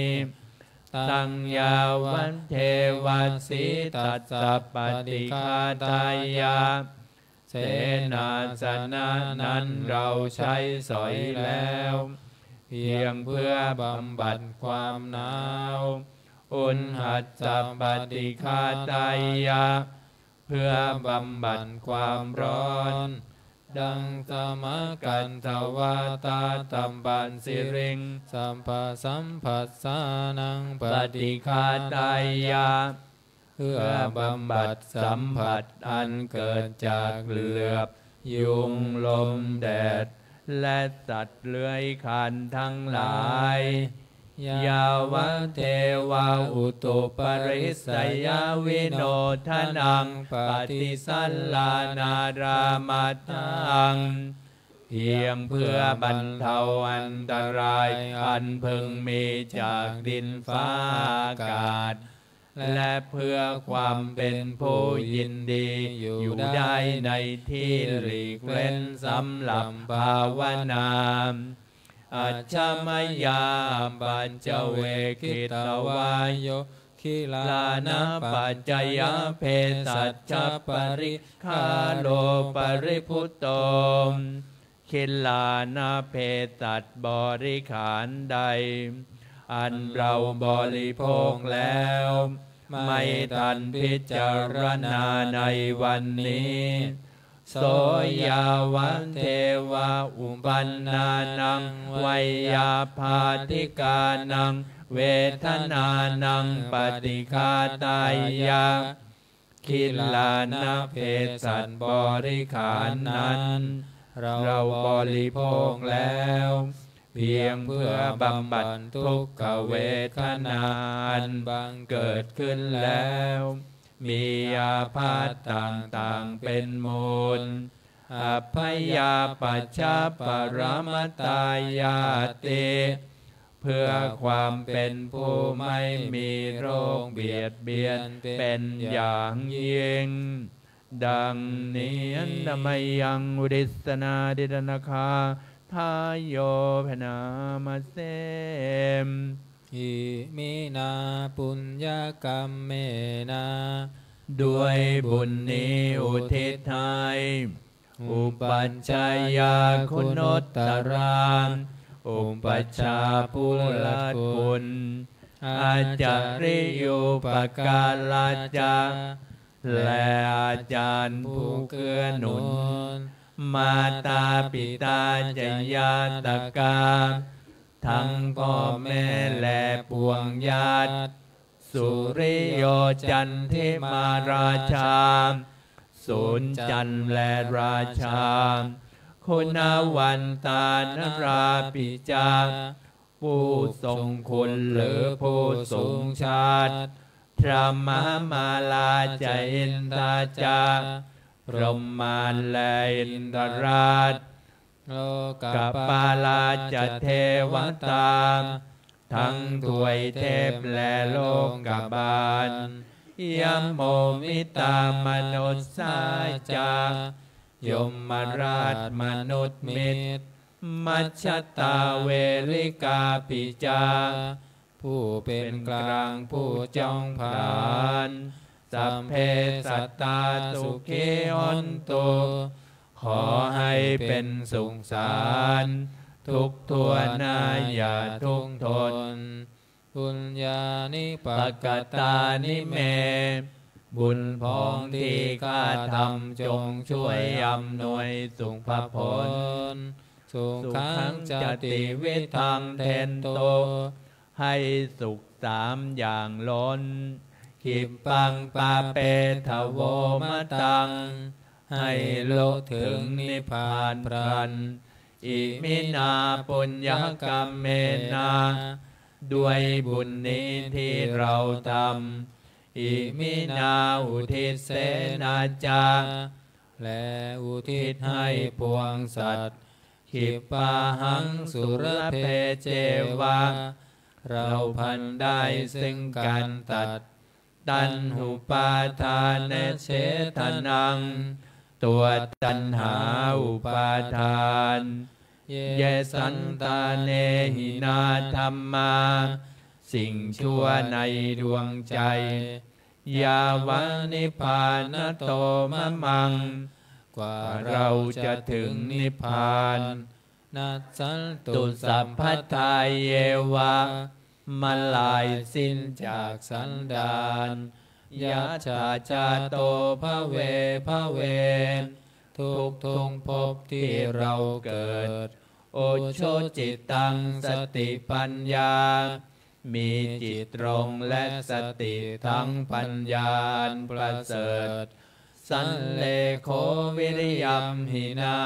taṃ yāvadeva sītassa paṭighātāya เสนาสนะนั้นเราใช้สอยแล้ว เพียงเพื่อบำบัดความหนาว uṇhassa paṭighātāya เพื่อบำบัดความร้อน dasamakanthavātātapasiriṃsapasamphassānaṃ paṭighātāya เพื่อบำบัดสัมผัสอันเกิดจากเหลือบ ยุง ลม แดด และสัตว์เลื้อยคลานทั้งหลาย yāvadeva utuparissayavinodanaṃ paṭisallānārāmatthaṃ เพียงเพื่อบรรเทาอันตรายอันพึงมีจากดินฟ้าอากาศ และเพื่อความเป็นผู้ยินดีอยู่ได้ในที่หลีกเว้นสำหรับภาวนา ajja mayā apaccavekkhitvā yo gilānapaccayabhesajjaparikkhāro paribhutto กิลานะเภสัชบริขารใด อันเราบริโภคแล้ว ไม่ทันพิจารณาในวันนี้ so yāvadeva uppannānaṃ veyyābādhikānaṃ vedanānaṃ paṭighātāya กิลานะเภสัชบริขารนั้น เราบริโภคแล้ว เพียงเพื่อบำบัดทุกขเวทนาอันบังเกิดขึ้นแล้ว มีอาพาธต่างๆเป็นมูล abyāpajjhaparamatāyāti เพื่อความเป็นผู้ไม่มีโรคเบียดเบียนเป็นอย่างยิ่ง ดังนี้ handa mayaṃ uddissanādhiṭṭhanikāthāyo bhaṇāma se. Iminā puññakammena ด้วยบุญนี้อุทิศให้ upajjhāyā guṇuttarā อุปัชฌาย์ผู้เลิศคุณ ācariyūpakārā ca และอาจารย์ผู้เกื้อหนุน mātā pitā ca ñātakā ทั้งพ่อแม่และปวงญาติ suriyo candimā rājā สุริย์จันทร์และราชา guṇavantā narāpi ca ผู้ทรงคุณหรือผู้สูงชาติ brahmamārā ca indā ca พรหมมารและอินทราช โลกปาลาจะเทวตา ทั้งทวยเทพและโลกบาล ยโมมิตามนุสสาจะ ยมราชมนุษย์มิตร มัจฉตาเวริกาปิจา ผู้เป็นกลางผู้จ้องผลาญ สัพเพสัตตาสุขีหอนตุ ขอให้เป็นสุขสาร ทุกทั่วหน้าอย่าทุกข์ทน ปุญญานิปกตานิเม บุญผองที่ข้าทำจงช่วยอำนวยสุขผล สุขังจติวิทังเทนโต ให้สุขสามอย่างล้น ขิปปังปาเปทโวมตัง ให้ลุถึงนิพพานพลัน อิมินาปุญญกรรมเมนะ ด้วยบุญนี้ที่เราทำ อิมินาอุทิสเสนาจะ และอุทิศให้ปวงสัตว์ ขิปปาหังสุรเพเจวะ เราพลันได้ซึ่งการตัด ตัณหุปาทานเฉทนัง ตัวตัณหาอุปาทาน เยสันตาเนหินาธัมมา สิ่งชั่วในดวงใจ ยาวะนิพพานโตมะมัง กว่าเราจะถึงนิพพาน นัสสันตุสัพพทาเยวะ มาลายสิ้นจากสันดาน ยัจฉาจาโตภเวภเว ทุกทุกภพที่เราเกิด อุชุจิตตังสติปัญญา มีจิตตรงและสติทั้งปัญญาอันประเสริฐ สัลเลโขวิริยัมหินา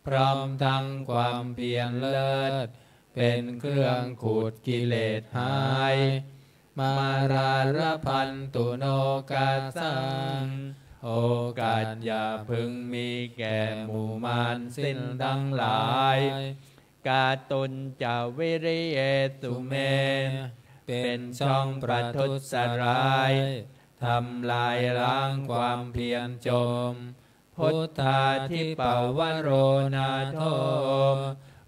พร้อมทั้งความเพียรเลิศ เป็นเครื่องขูดกิเลสหาย มาราระพันตุโนกาสัง โอกาสอย่าพึงมีแก่หมู่มารสิ้นทั้งหลาย กาตุญจวิริเยสุเม เป็นช่องประทุษร้าย ทำลายล้างความเพียรจม พุทธาธิปวโรนาโถ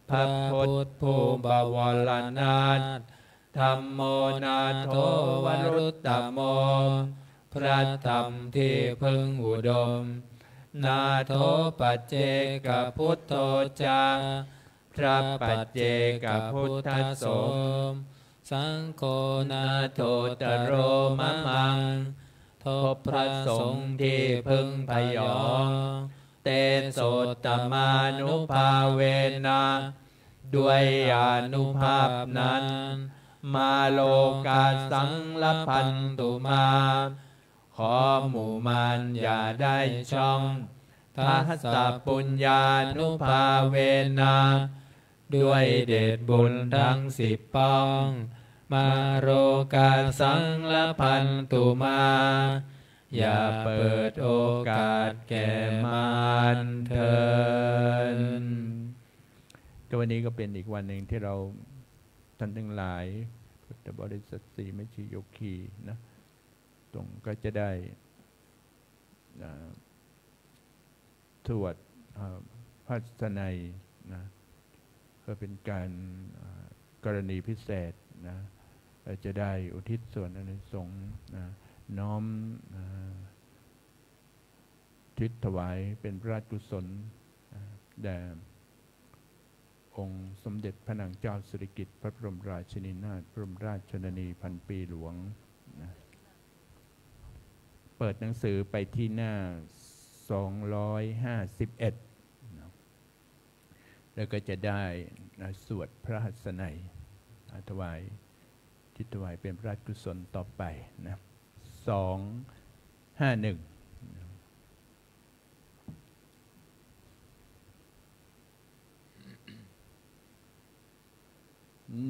พระพุทธผู้บวรนาถ ธัมโมนาโถวรุตตโม พระธรรมที่พึ่งอุดม นาโถปัจเจกพุทโธจา พระปัจเจกพุทธสงฆ์ สังโฆนาโถตโรมะมัง ทบพระสงฆ์ที่พึ่งพยอง เตโสตมานุภาเวนะ ด้วยอานุภาพนั้น มาโลกาสังละพันตุมา ขอหมู่มารอย่าได้ช่อง ทัสสะปุญญานุภาเวนะ ด้วยเดชบุญทั้งสิบป้อง มาโลกาสังละพันตุมา อย่าเปิดโอกาสแก่มารเถิด ก็วันนี้ก็เป็นอีกวันหนึ่งที่เราท่านทั้งหลาย พุทธบริษัทศรีมหิโยคีนะ ตรงก็จะได้ อ่า สวด อ่า พระสนัยนะ เพื่อเป็นการ อ่า กรณีพิเศษนะ เราจะได้อุทิศส่วนอานิสงส์นะ น้อม อ่า อุทิศถวายเป็นพระราชกุศลนะ แด่ องค์สมเด็จพระนางเจ้าสิริกิติ์ พระบรมราชินีนาถ บรมราชชนนีพันปีหลวงนะ เปิดหนังสือไปที่หน้า สองร้อยห้าสิบเอ็ดนะ แล้วก็จะได้นะ สวดพระหัสนัยนะ ถวาย อุทิศถวายเป็นพระราชกุศลต่อไปนะ สองห้าหนึ่ง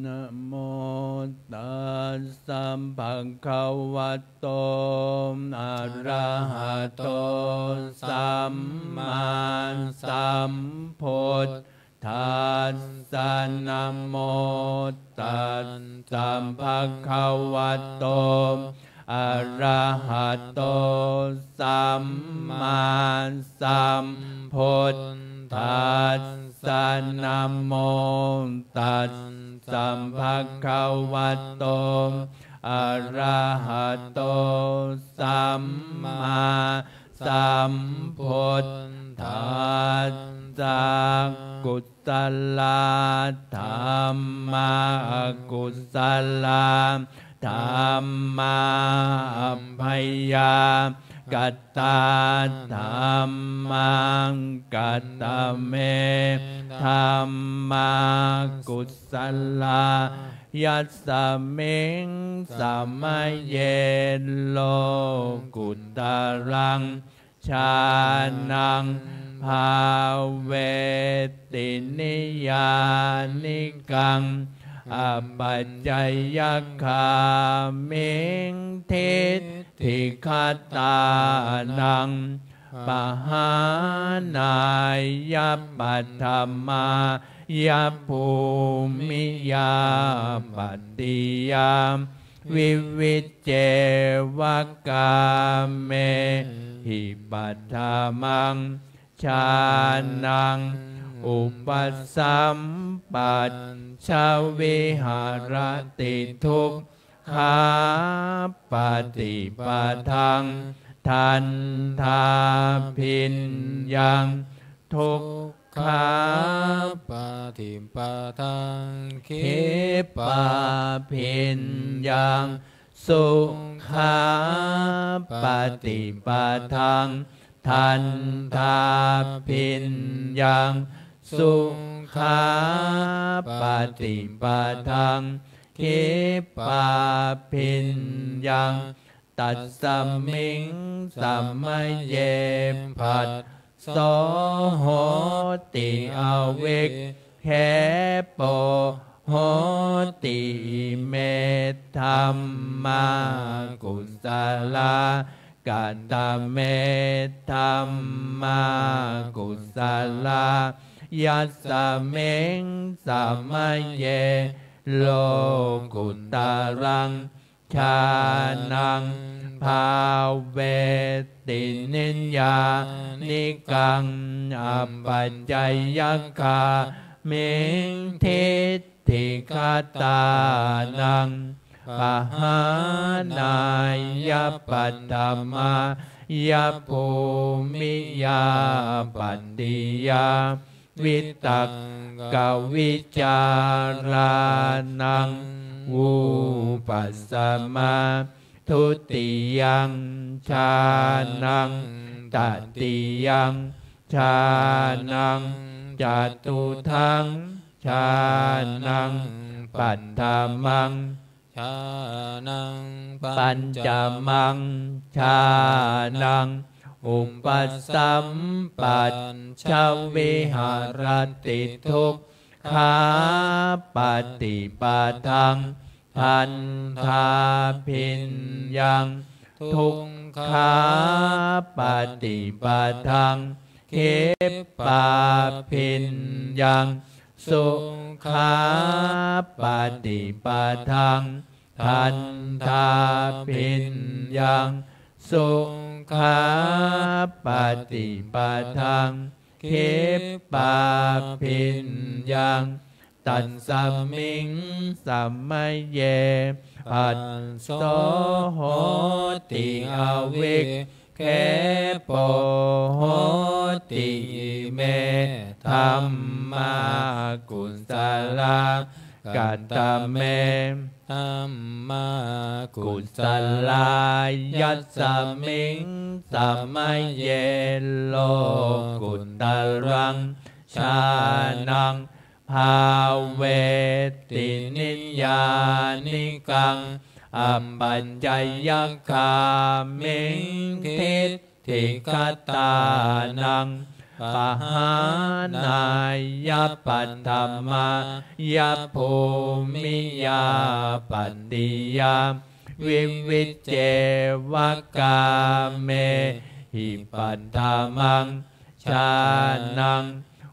นะโม Tassa bhagavato arahato sammāsambuddhassa. Namo tassa bhagavato arahato sammāsambuddhassa. Namo tassa bhagavato arahato sammāsambuddhassa. Kusalā dhammā, akusalā dhammā, abyākatā dhammā. Katame dhammā kusalā? Yasmiṃ samaye lokuttaraṃ jhānaṃ bhāveti niyyānikaṃ apacayagāmiṃ diṭṭhigatānaṃ pahānāya paṭhamāya bhūmiyā pattiyā vivicceva kāmehi paṭhamaṃ jhānaṃ upasampajja viharati dukkhāpaṭipadaṃ dandhābhiññaṃ dukkhāpaṭipadaṃ khippābhiññaṃ sukhāpaṭipadaṃ dandhābhiññaṃ sukhāpaṭipadaṃ khippābhiññaṃ. Tasmiṃ samaye phasso hoti avikkhepo hoti. Ime dhammā kusalā. Katame dhammā kusalā? Yasmiṃ samaye lokuttaraṃ jhānaṃ bhāveti niyyānikaṃ apacayagāmiṃ diṭṭhigatānaṃ pahānāya paṭhamāya bhūmiyā pattiyā vitakkavicārānaṃ vūpasamā. Dutiyaṃ jhānaṃ tatiyaṃ jhānaṃ catutthaṃ jhānaṃ paṭhamaṃ jhānaṃ pañcamaṃ jhānaṃ upasampajja viharati dukkhāpaṭipadaṃ dandhābhiññaṃ dukkhāpaṭipadaṃ khippābhiññaṃ sukhāpaṭipadaṃ dandhābhiññaṃ sukhāpaṭipadaṃ khippābhiññaṃ. Tasmiṃ samaye phasso hoti avikkhepo hoti. Ime dhammā kusalā. Katame dhammā kusalā? Yasmiṃ samaye lokuttaraṃ jhānaṃ bhāveti niyyānikaṃ apacayagāmiṃ diṭṭhigatānaṃ pahānāya paṭhamāya bhūmiyā pattiyā vivicceva kāmehi paṭhamaṃ jhānaṃ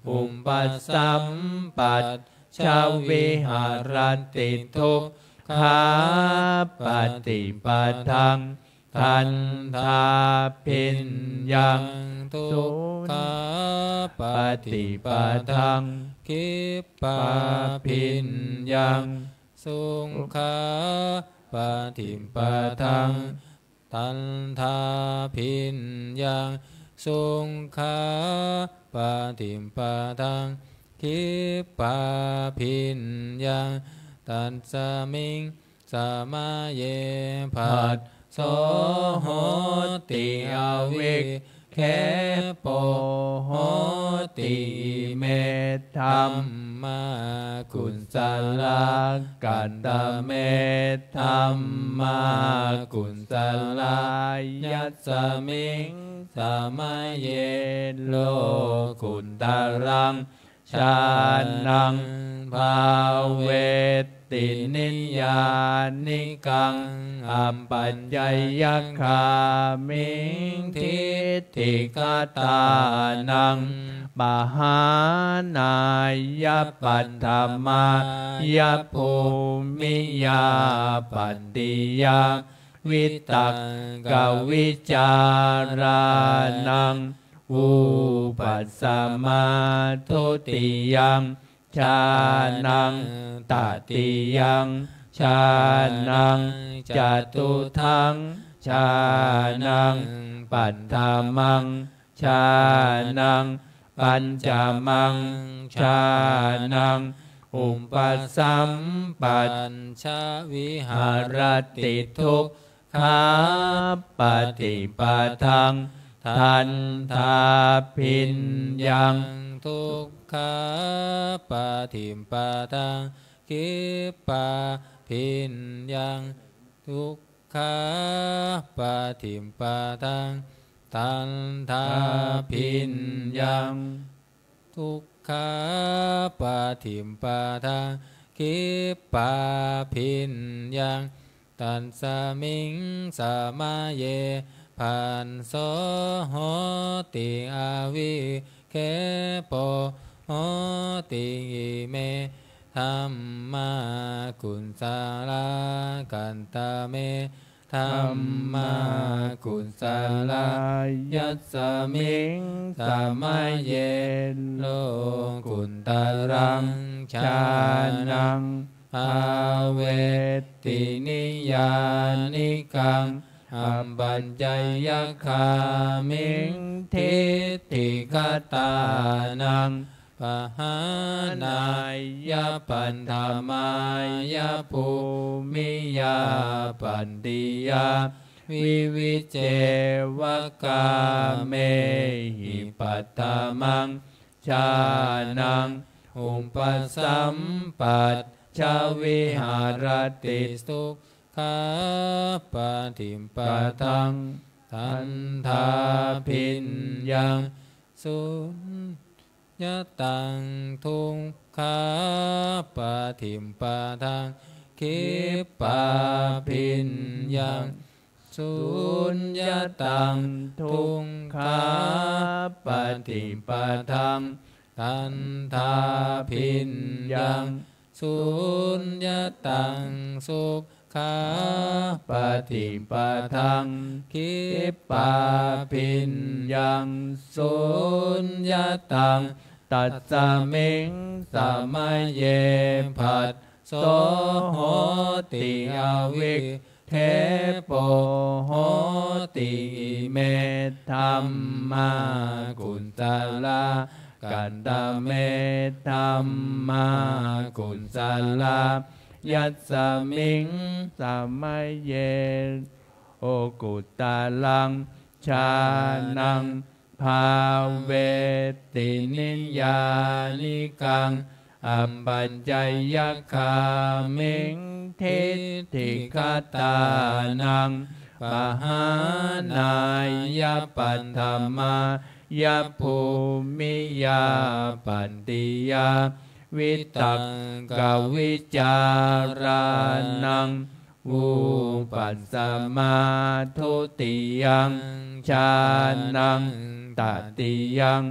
upasampajja viharati dukkhapaṭipadaṃ dandhābhiññaṃ dukkhapaṭipadaṃ khippābhiññaṃ sukhāpaṭipadaṃ dandhābhiññaṃ sukhāpaṭipadaṃ khippābhiññaṃ tasmiṃ samaye phasso hoti avikkhepo hoti ime dhammā kusalā katame dhammā kusalā yasmiṃ samaye lokuttaraṃ jhānaṃ bhāveti niyyānikaṃ apacayagāmiṃ diṭṭhikatānaṃ pahānāya paṭhamāya bhūmiyā pattiyā vitakkavicārānaṃ vūpasamā dutiyaṃ jhānaṃ tatiyaṃ jhānaṃ catutthaṃ jhānaṃ paṭhamaṃ jhānaṃ pañcamaṃ jhānaṃ upasampajja viharati dukkhapaṭipadaṃ dandhābhiññaṃ dukkhapaṭipadaṃ khippābhiññaṃ dukkhapaṭipadaṃ dandhābhiññaṃ dukkhapaṭipadaṃ khippābhiññaṃ tasmiṃ samaye phasso hoti avikkhepo hoti ime dhammā kusalā katame dhammā kusalā yasmiṃ samaye lokuttaraṃ jhānaṃ bhāveti niyyānikaṃ apacayagāmiṃ diṭṭhikatānaṃ pahānāya paṭhamāya bhūmiyā pattiyā vivicceva kāmehi paṭhamaṃ jhānaṃ upasampajja viharati dukkhapaṭipadaṃ dandhābhiññaṃ suññataṃ dukkhapaṭipadaṃ khippābhiññaṃ suññataṃ dukkhapaṭipadaṃ dandhābhiññaṃ suññataṃ sukhāpaṭipadaṃ khippābhiññaṃ suññataṃ tasmiṃ samaye phasso hoti avikkhepo hoti ime dhammā kusalā katame dhammā kusalā yasmiṃ samaye lokuttaraṃ jhānaṃ bhāveti niyyānikaṃ apacayagāmiṃ diṭṭhikatānaṃ pahānāya paṭhamā yabhūmiyā pattiyā vitakkavicārānaṃ vūpasamā dutiyaṃ jhānaṃ tatiyaṃ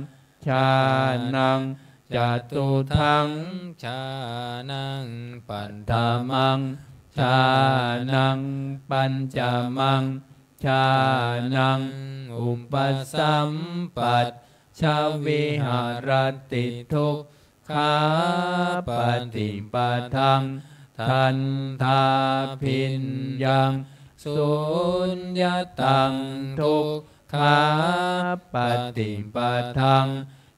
jhānaṃ catutthaṃ jhānaṃ paṭhamaṃ jhānaṃ pañcamaṃ jhānaṃ upasampajja viharati dukkhapaṭipadaṃ dandhābhiññaṃ suññataṃ dukkhapaṭipadaṃ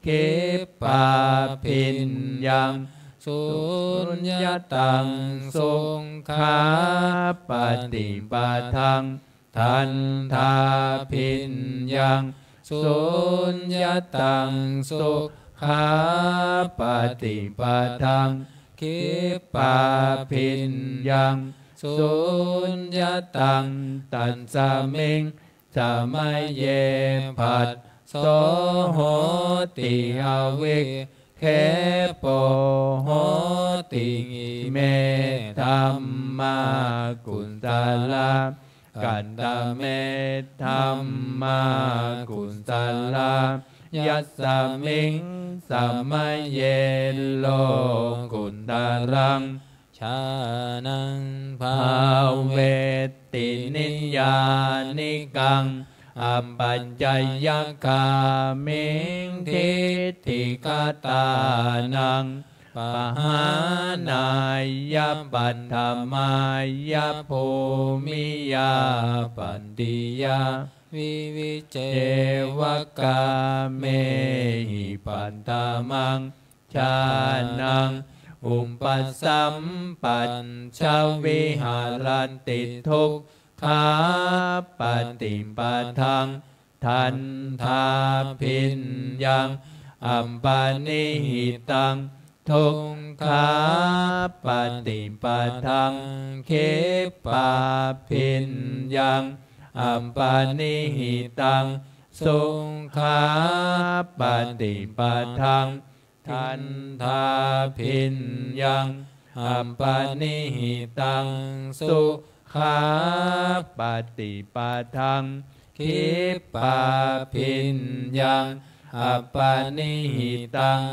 khippābhiññaṃ suññataṃ sukhāpaṭipadaṃ dandhābhiññaṃ suññataṃ sukhāpaṭipadaṃ khippābhiññaṃ suññataṃ tasmiṃ samaye phasso hoti avikkhepo hoti ime dhammā kusalā katame dhammā kusalā yasmiṃ samaye lokuttaraṃ jhānaṃ bhāveti niyyānikaṃ apacayagāmiṃ diṭṭhigatānaṃ pahānāya paṭhamāya bhūmiyā pattiyā vivicceva kāmehi paṭhamaṃ jhānaṃ upasampajja viharati dukkhapaṭipadaṃ dandhābhiññaṃ apanihitaṃ dukkhapaṭipadaṃ khippābhiññaṃ apanihitaṃ sukhāpaṭipadaṃ dandhābhiññaṃ apanihitaṃ sukhāpaṭipadaṃ khippābhiññaṃ apanihitaṃ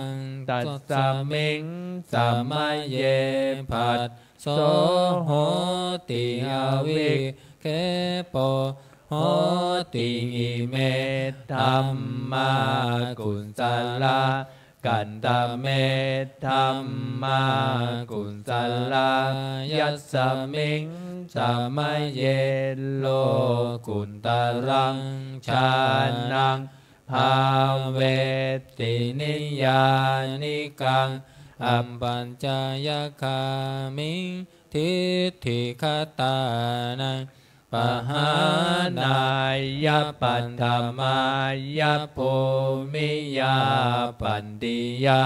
tasmiṃ samaye phasso hoti avikkhepo hoti ime dhammā kusalā katame dhammā kusalā yasmiṃ samaye lokuttaraṃ jhānaṃ bhāveti niyyānikaṃ apacayagāmiṃ diṭṭhigatānaṃ pahānāya paṭhamāya bhūmiyā pattiyā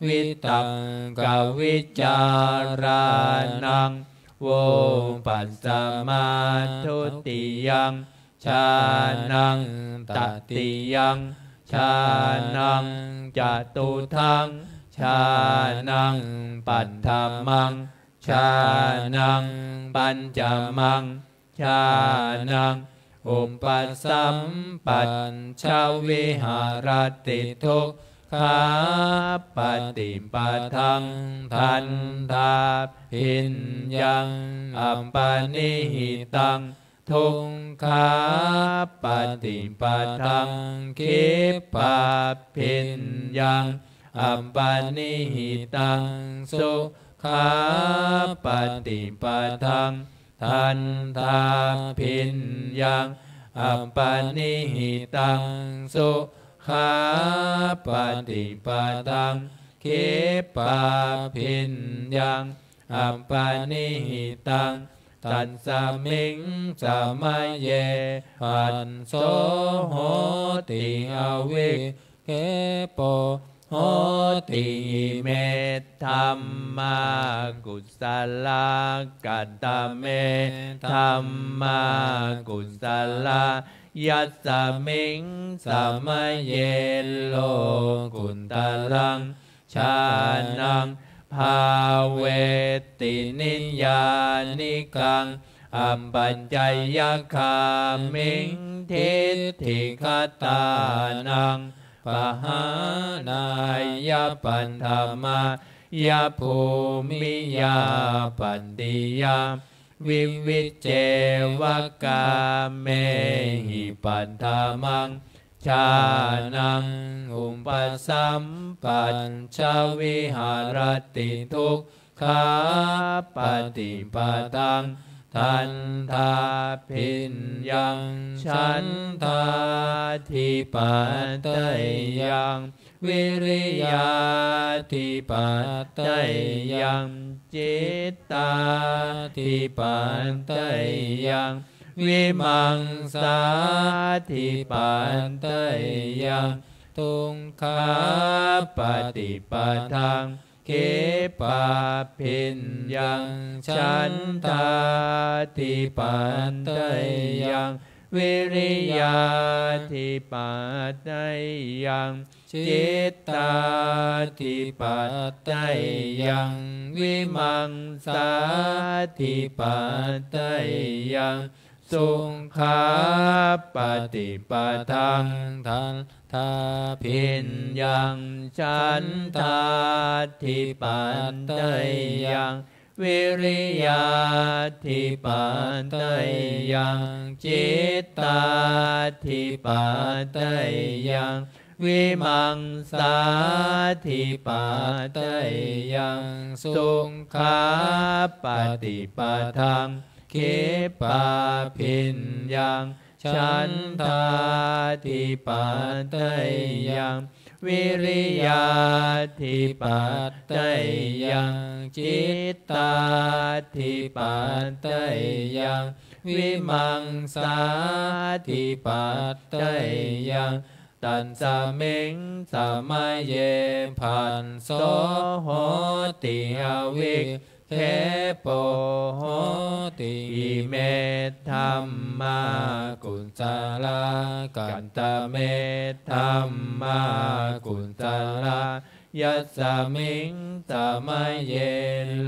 vitakkavicārānaṃ vūpasamā dutiyaṃ jhānaṃ tatiyaṃ jhānaṃ catutthaṃ jhānaṃ paṭhamaṃ jhānaṃ pañcamaṃ jhānaṃ upasampajja viharati dukkhapaṭipadaṃ dandhābhiññaṃ apanihitaṃ dukkhapaṭipadaṃ khippābhiññaṃ apanihitaṃ sukhāpaṭipadaṃ dandhābhiññaṃ apanihitaṃ sukhāpaṭipadaṃ khippābhiññaṃ apanihitaṃ tasmiṃ samaye phasso hoti avikkhepo hoti ime dhammā kusalā katame dhammā kusalā Yasmiṃ samaye lokuttaraṃ jhānaṃ bhāveti niyyānikaṃ apacayagāmiṃ diṭṭhigatānaṃ pahānāya paṭhamāya bhūmiyā pattiyā vivicceva kāmehi paṭhamaṃ jhānaṃ upasampajja viharati dukkhāpaṭipadaṃ dandhābhiññaṃ chandādhipateyyaṃ vīriyādhipateyyaṃ cittādhipateyyaṃ vīmaṃsādhipateyyaṃ dukkhapaṭipadaṃ khippābhiññaṃ chandādhipateyyaṃ vīriyādhipateyyaṃ cittādhipateyyaṃ vīmaṃsādhipateyyaṃ sukhāpaṭipadaṃ dandhābhiññaṃ chandādhipateyyaṃ vīriyādhipateyyaṃ cittādhipateyyaṃ vīmaṃsādhipateyyaṃ sukhāpaṭipadaṃ khippābhiññaṃ chandādhipateyyaṃ vīriyādhipateyyaṃ cittādhipateyyaṃ vīmaṃsādhipateyyaṃ. Tasmiṃ samaye phasso hoti avi khepo hoti. Ime dhammā kusalā. Katame dhammā kusalā? Yasmiṃ samaye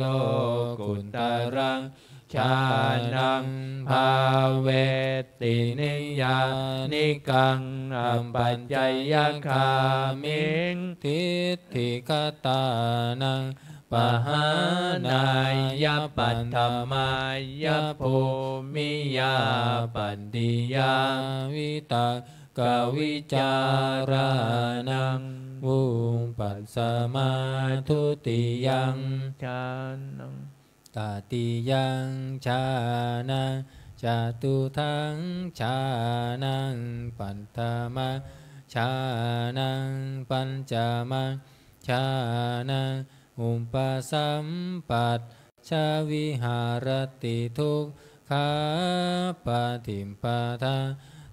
lokuttaraṃ jhānaṃ bhāveti niyyānikaṃ apacayagāmiṃ diṭṭhigatānaṃ pahānāya paṭhamāya bhūmiyā pattiyā vitakkavicārānaṃ vūpasamā dutiyaṃ jhānaṃ tatiyaṃ jhānaṃ catutthaṃ jhānaṃ paṭhamaṃ jhānaṃ pañcamaṃ jhānaṃ upasampajja viharati dukkhāpaṭipadaṃ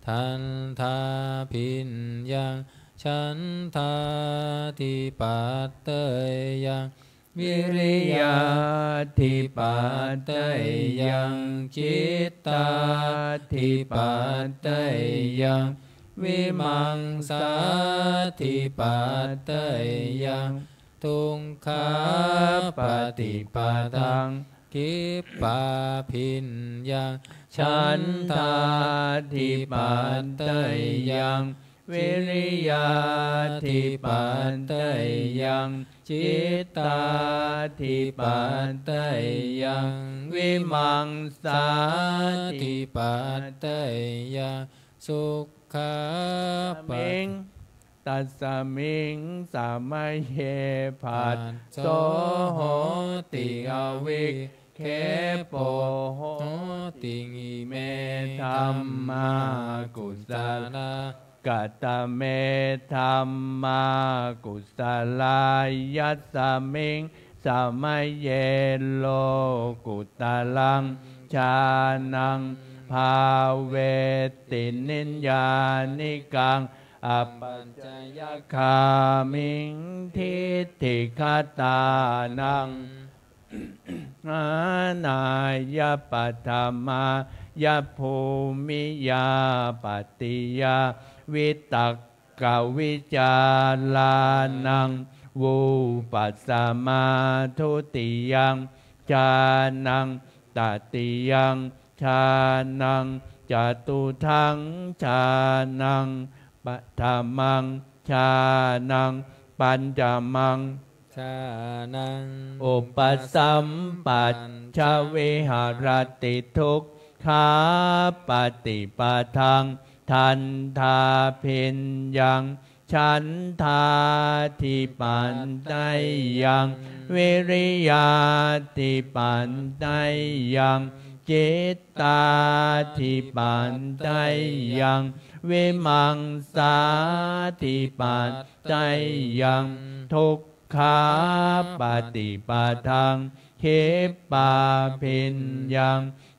dandhābhiññaṃ chandādhipateyyaṃ vīriyādhipateyyaṃ cittādhipateyyaṃ vīmaṃsādhipateyyaṃ dukkhāpaṭipadaṃ khippābhiññaṃ chandādhipateyyaṃ vīriyādhipateyyaṃ cittādhipateyyaṃ vīmaṃsādhipateyyaṃ sukhāpaṭi Tasmiṃ samaye phasso hoti avikkhepo hoti. Ime dhammā kusalā. Katame dhammā kusalā? Yasmiṃ samaye lokuttaraṃ jhānaṃ bhāveti niyyānikaṃ apacayagāmiṃ diṭṭhigatānaṃ ṭhānāya paṭhamāya bhūmiyā pattiyā vitakkavicārānaṃ vūpasamā dutiyaṃ jhānaṃ tatiyaṃ jhānaṃ catutthaṃ jhānaṃ paṭhamaṃ jhānaṃ pañcamaṃ jhānaṃ upasampajja viharati dukkhāpaṭipadaṃ dandhābhiññaṃ chandādhipateyyaṃ viriyādhipateyyaṃ cittādhipateyyaṃ vīmaṃsādhipateyyaṃ dukkhāpaṭipadaṃ khippābhiññaṃ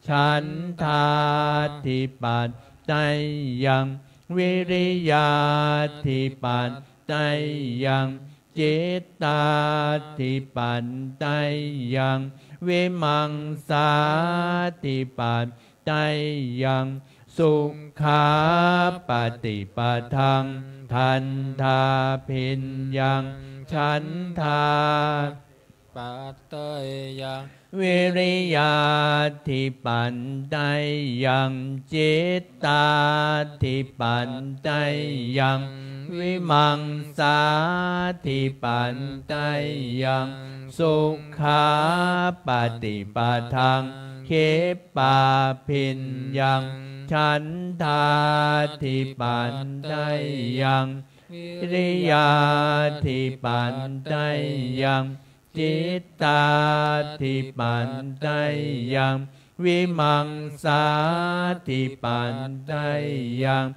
chandādhipateyyaṃ viriyādhipateyyaṃ cittādhipateyyaṃ vīmaṃsādhipateyyaṃ sukhāpaṭipadaṃ dandhābhiññaṃ chandādhipateyyaṃ pateyyaṃ viriyādhipateyyaṃ cittādhipateyyaṃ vīmaṃsādhipateyyaṃ sukhāpaṭipadaṃ khippābhiññaṃ chandādhipateyyaṃ viriyādhipateyyaṃ cittādhipateyyaṃ vīmaṃsādhipateyyaṃ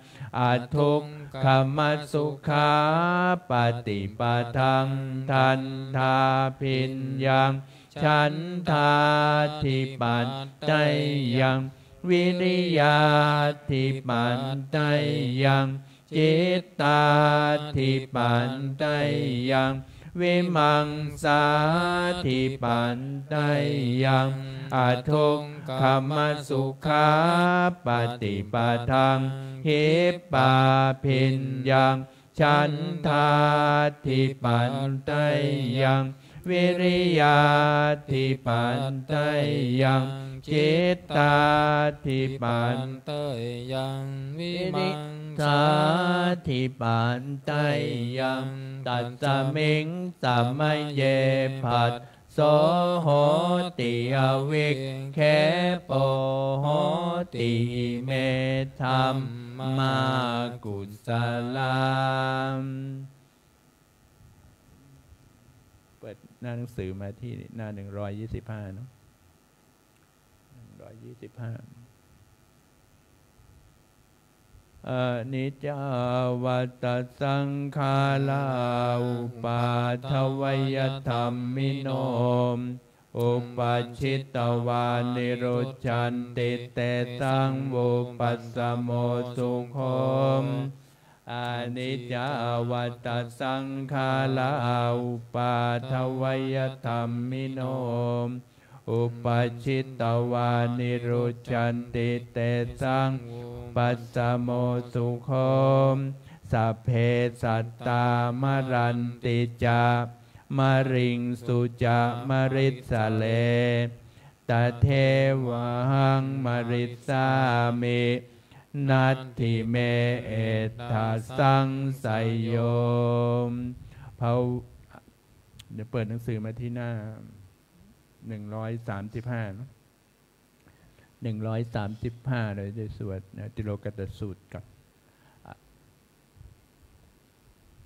adukkhamasukhāpaṭipadaṃ dandhābhiññaṃ chandādhipateyyaṃ viriyādhipateyyaṃ cittādhipateyyaṃ vīmaṃsādhipateyyaṃ adukkhamasukhāpaṭipadaṃ khippābhiññaṃ chandādhipateyyaṃ viriyādhipateyyaṃ cittādhipateyyaṃ vīmaṃsādhipateyyaṃ tasmiṃ samaye phasso hoti avikkhepo hoti ime dhammā kusalā. เปิดหน้าหนังสือมาที่หน้าหนึ่งร้อยยี่สิบห้าเนาะ หนึ่งร้อยยี่สิบห้า Aniccā vata saṅkhārā uppādavayadhammino, uppajjitvā nirujjhanti tesaṃ vūpasamo sukho. Aniccā vata saṅkhārā uppādavayadhammino, uppajjitvā nirujjhanti tesaṃ vūpasamo sukho. Sabbe sattā maranti ca, mariṃsu ca marissare, tathevāhaṃ marissāmi, natthi me ettha saṃsayo. พระ เดี๋ยวเปิดหนังสือมาที่หน้าหนึ่งร้อยสามสิบห้าเนอะ หนึ่งร้อยสามสิบห้า เราจะสวดนะ ติโลกัตตสูตรก่อน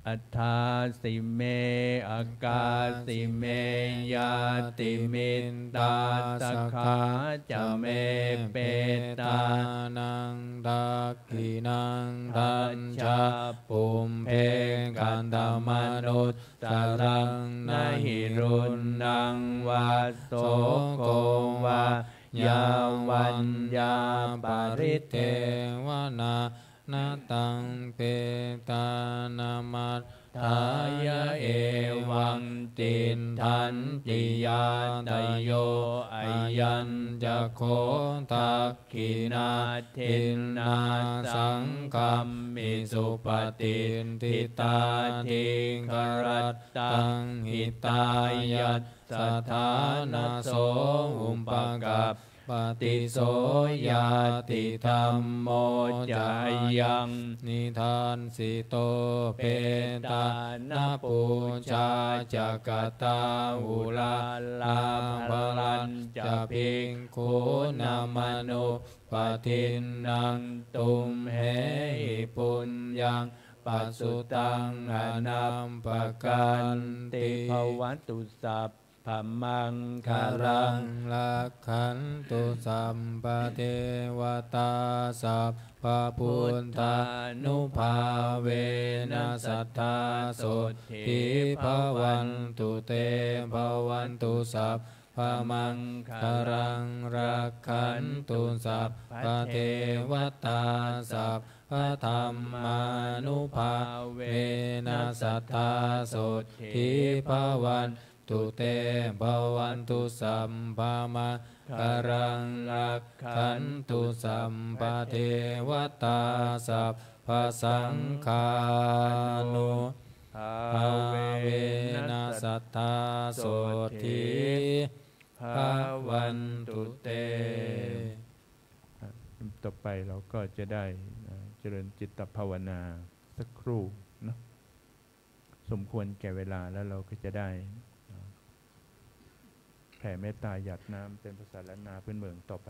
Adāsi me akāsi me ñātimittā, sakhā ca me petānaṃ dakkhiṇaṃ dajjā, pubbe katamanussaraṃ, na hi ruṇṇaṃ vā soko vā, yā vaññā paridevanā, na taṃ petānamatth Atthāya evaṃ tiṭṭhanti ñātayo, ayañca kho dakkhiṇā dinnā saṅghamhi supatiṭṭhitā, dīgharattaṃ hitāyassa ṭhānaso upakap pati. So ñātidhammo ca ayaṃ nidassito, petāna pūjā ca katā uḷārā, balañca bhikkhūnamanuppadinnaṃ, tumhehi puññaṃ pasutaṃ anappakanti. Bhavatu sab bamaṅgalaṃ. Rakkhantu sabbadevatā, sabbabuddhānubhāvena sadā sotthī bhavantu te. Bhavatu sabbamaṅgalaṃ, rakkhantu sabbadevatā, sabbadhammānubhāvena sadā sotthī bhavan tu te. Bhavatu sabbamaṅgalaṃ, rakkhantu sabbadevatā, sabbasaṅghānubhāvena sadā sotthī bhavantu te. ต่อไปเราก็จะได้เอ่อเจริญจิตภาวนาสักครู่เนาะ สมควรแก่เวลาแล้วเราก็จะได้แผ่เมตตาหยาดน้ำเป็นภาษาล้านนาพื้นเมืองต่อไป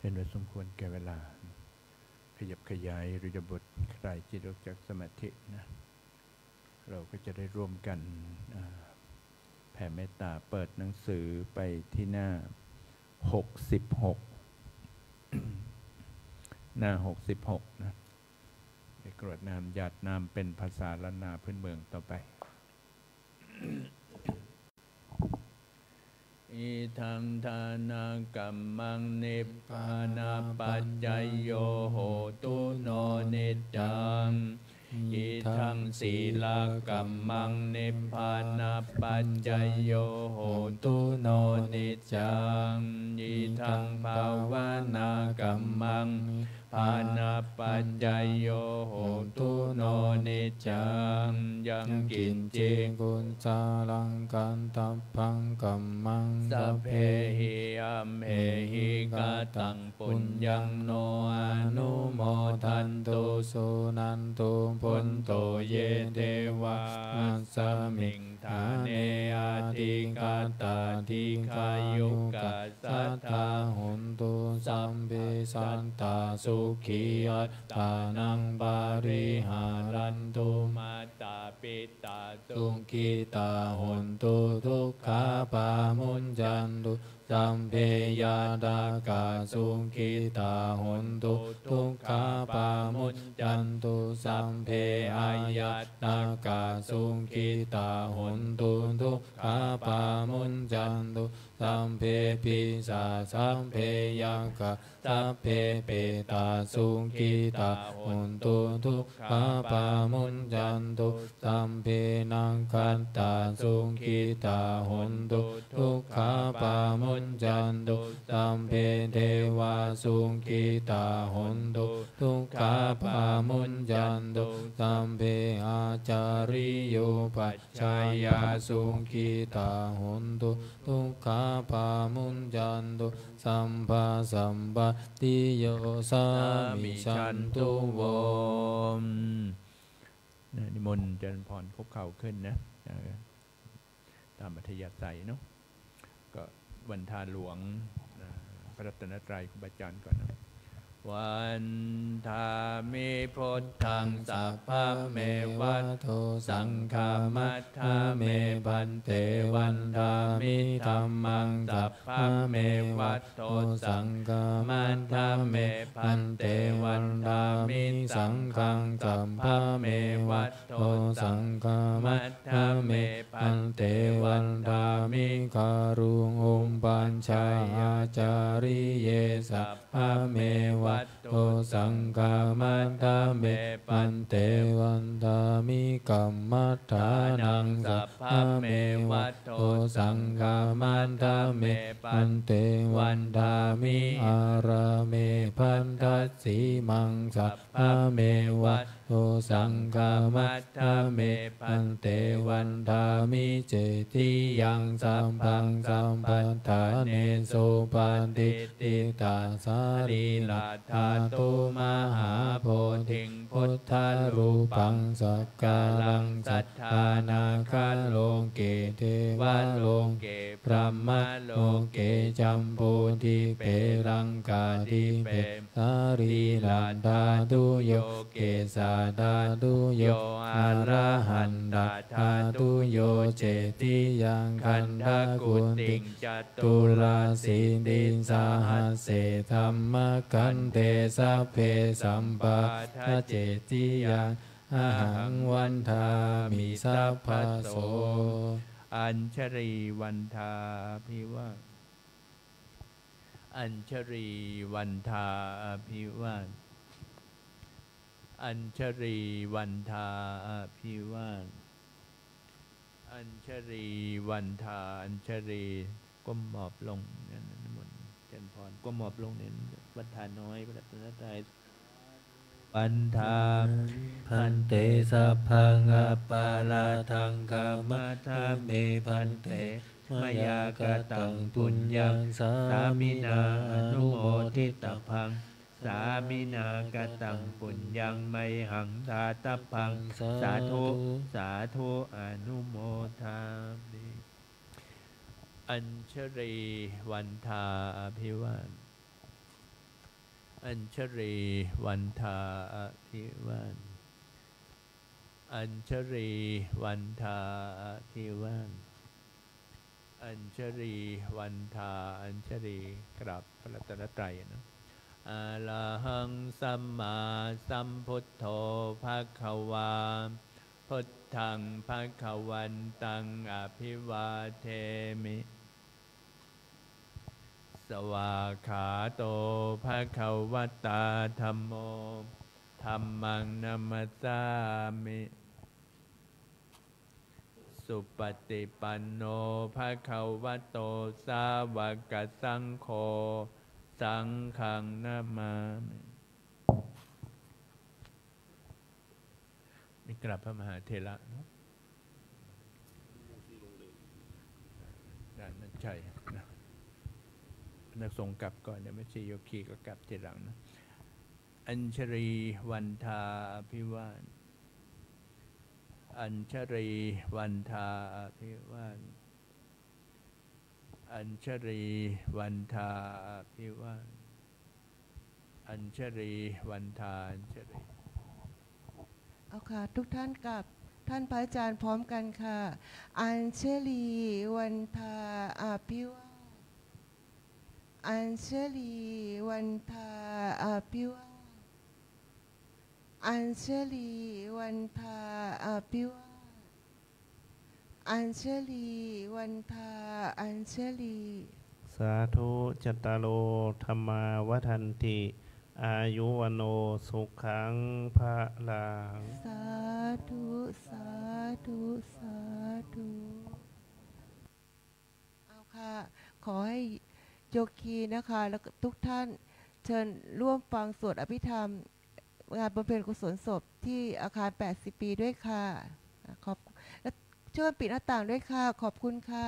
เป็นเวลาสมควรแก่เวลา ขยับขยายอิริยาบถคลายจิตออกจากสมาธินะ เราก็จะได้ร่วมกัน อ่า แผ่เมตตา เปิดหนังสือไปที่หน้า หกสิบหก หน้า หกสิบหก นะ ไปกรวดน้ำหยาดน้ำเป็นภาษาล้านนาพื้นเมืองต่อไป Idaṃ dānakammaṃ nibbānapaccayo hotu no niccaṃ. Idaṃ sīlakammaṃ nibbānapaccayo hotu no niccaṃ. Idaṃ bhāvanākammaṃ nibbānapaccayo hotu no niccaṃ. Yaṃ kiñci kusalaṃ kattabbaṃ kammaṃ sabbehi amhehi kataṃ puññaṃ no anumodantu suṇantu bhonto ye devā asmiṃ ṭhāne adhigatā dīghāyukā sadā hontu sabbe sattā sukhī attānaṃ pariharantu. Mātā pitā sukhitā hontu dukkhā pamuñcantu. Sabbe ñātakā sukhitā hontu dukkhā pamuñcantu. Sabbe aññātakā sukhitā hontu dukkhā pamuñcantu. Sabbe pisā sabbe yakkhā sabbe petā sukhitā hontu dukkhā pamuñcantu. Sabbe nakkhattā sukhitā hontu dukkhā pamuñcantu. Sabbe devā sukhitā hontu dukkhā pamuñcantu. Sabbe ācariyupajjhāyā sukhitā hontu dukkhā pamuñcantu. Sabbasampattino samijjhantu vo. นะ นิมนต์เจริญพรคุกเข่าขึ้นนะ เอ่อ ตามอัธยาศัยเนาะ ก็วันทาหลวง อ่า พระรัตนตรัยครูบาอาจารย์ก่อนนะ Vandāmi buddhaṃ sabbamevato saṅghaṃ. Vandāmi bhante, vandāmi dhammaṃ sabbamevato saṅghaṃ. Vandāmi bhante, vandāmi saṅghaṃ sabbamevato saṅghaṃ. Vandāmi bhante, vandāmi guruṃ upajjhāyācariye sabbamevato saṅghaṃ. Vandāmi bhante, vandāmi kammaṭṭhānaṃ sabbamevato saṅghaṃ. Vandāmi bhante, vandāmi ārāme bhaddasīmaṃ sabbamevato saṅghaṃ. Vandāmi bhante, vandāmi cetiyaṃ sabbaṃ sabbaṭṭhānesu patiṭṭhitā sarīradhātu mahābodhiṃ buddharūpaṃ sakkāraṃ sadā nāgaloke devaloke brahmaloke jambudīpe laṅkādīpe sarīradhātuyo kesādhātuyo arahantādhātuyo cetiyaṃ gandhakuṭiṃ caturāsītisahasсе dhammakkhandhe sabbe sambuddhacetiyaṃ ahaṃ vandāmi sabbaso. Añjalī vandā abhivā- Añjalī vandā abhivā- Añjalī vandā abhivā- Añjalī vandā. Añjalī ก้มหมอบลง นั่นนะ นิมนต์เจริญพร ก้มหมอบลง เนี่ย วัดท่าน้อย พระรัตนตรัย Vandāmi bhante, sabbaṃ aparādhaṃ khamatha me bhante, mayā kataṃ puññaṃ sāminā anumoditabbaṃ, sāminā kataṃ puññaṃ mayhaṃ dātabbaṃ. Sādhu, sādhu, anumodāmi. Añjalī vandā abhivā- Añjalī vandā abhivān. Añjalī vandā abhivān. Añjalī vandā, añjalī กราบพระรัตนตรัยนะ Arahaṃ sammāsambuddho bhagavā, buddhaṃ bhagavantaṃ abhivādemi. Svākkhāto bhagavatā dhammo, dhammaṃ namassāmi. Supaṭipanno bhagavato sāvakasaṅgho, saṅghaṃ namāmi. นี่กราบพระมหาเถระเนาะ ได้ ไม่ใช่นะ นักสงฆ์กลับก่อน เดี๋ยวแม่ชีโยคีก็กลับทีหลังนะ Añjalī vandā abhivān. Añjalī vandā abhivān. Añjalī vandā abhivān. Añjalī vandā, añjalī. เอาค่ะ ทุกท่านกราบท่านพระอาจารย์พร้อมกันค่ะ Añjalī vandā abhivān. Añjalī vandā abhivān. Añjalī vandā abhivān. Añjalī vandā añjalī. Sādhu. Cattāro dhammā vaḍḍhanti, āyu vaṇṇo sukhaṃ balaṃ. Sādhu, sādhu, sādhu. เอาค่ะ ขอให้โยคีนะคะ แล้วก็ทุกท่านเชิญร่วมฟังสวดอภิธรรม งานบำเพ็ญกุศลศพที่อาคาร แปดสิบ ปีด้วยค่ะ ขอบ และช่วยปิดหน้าต่างด้วยค่ะ ขอบคุณค่ะ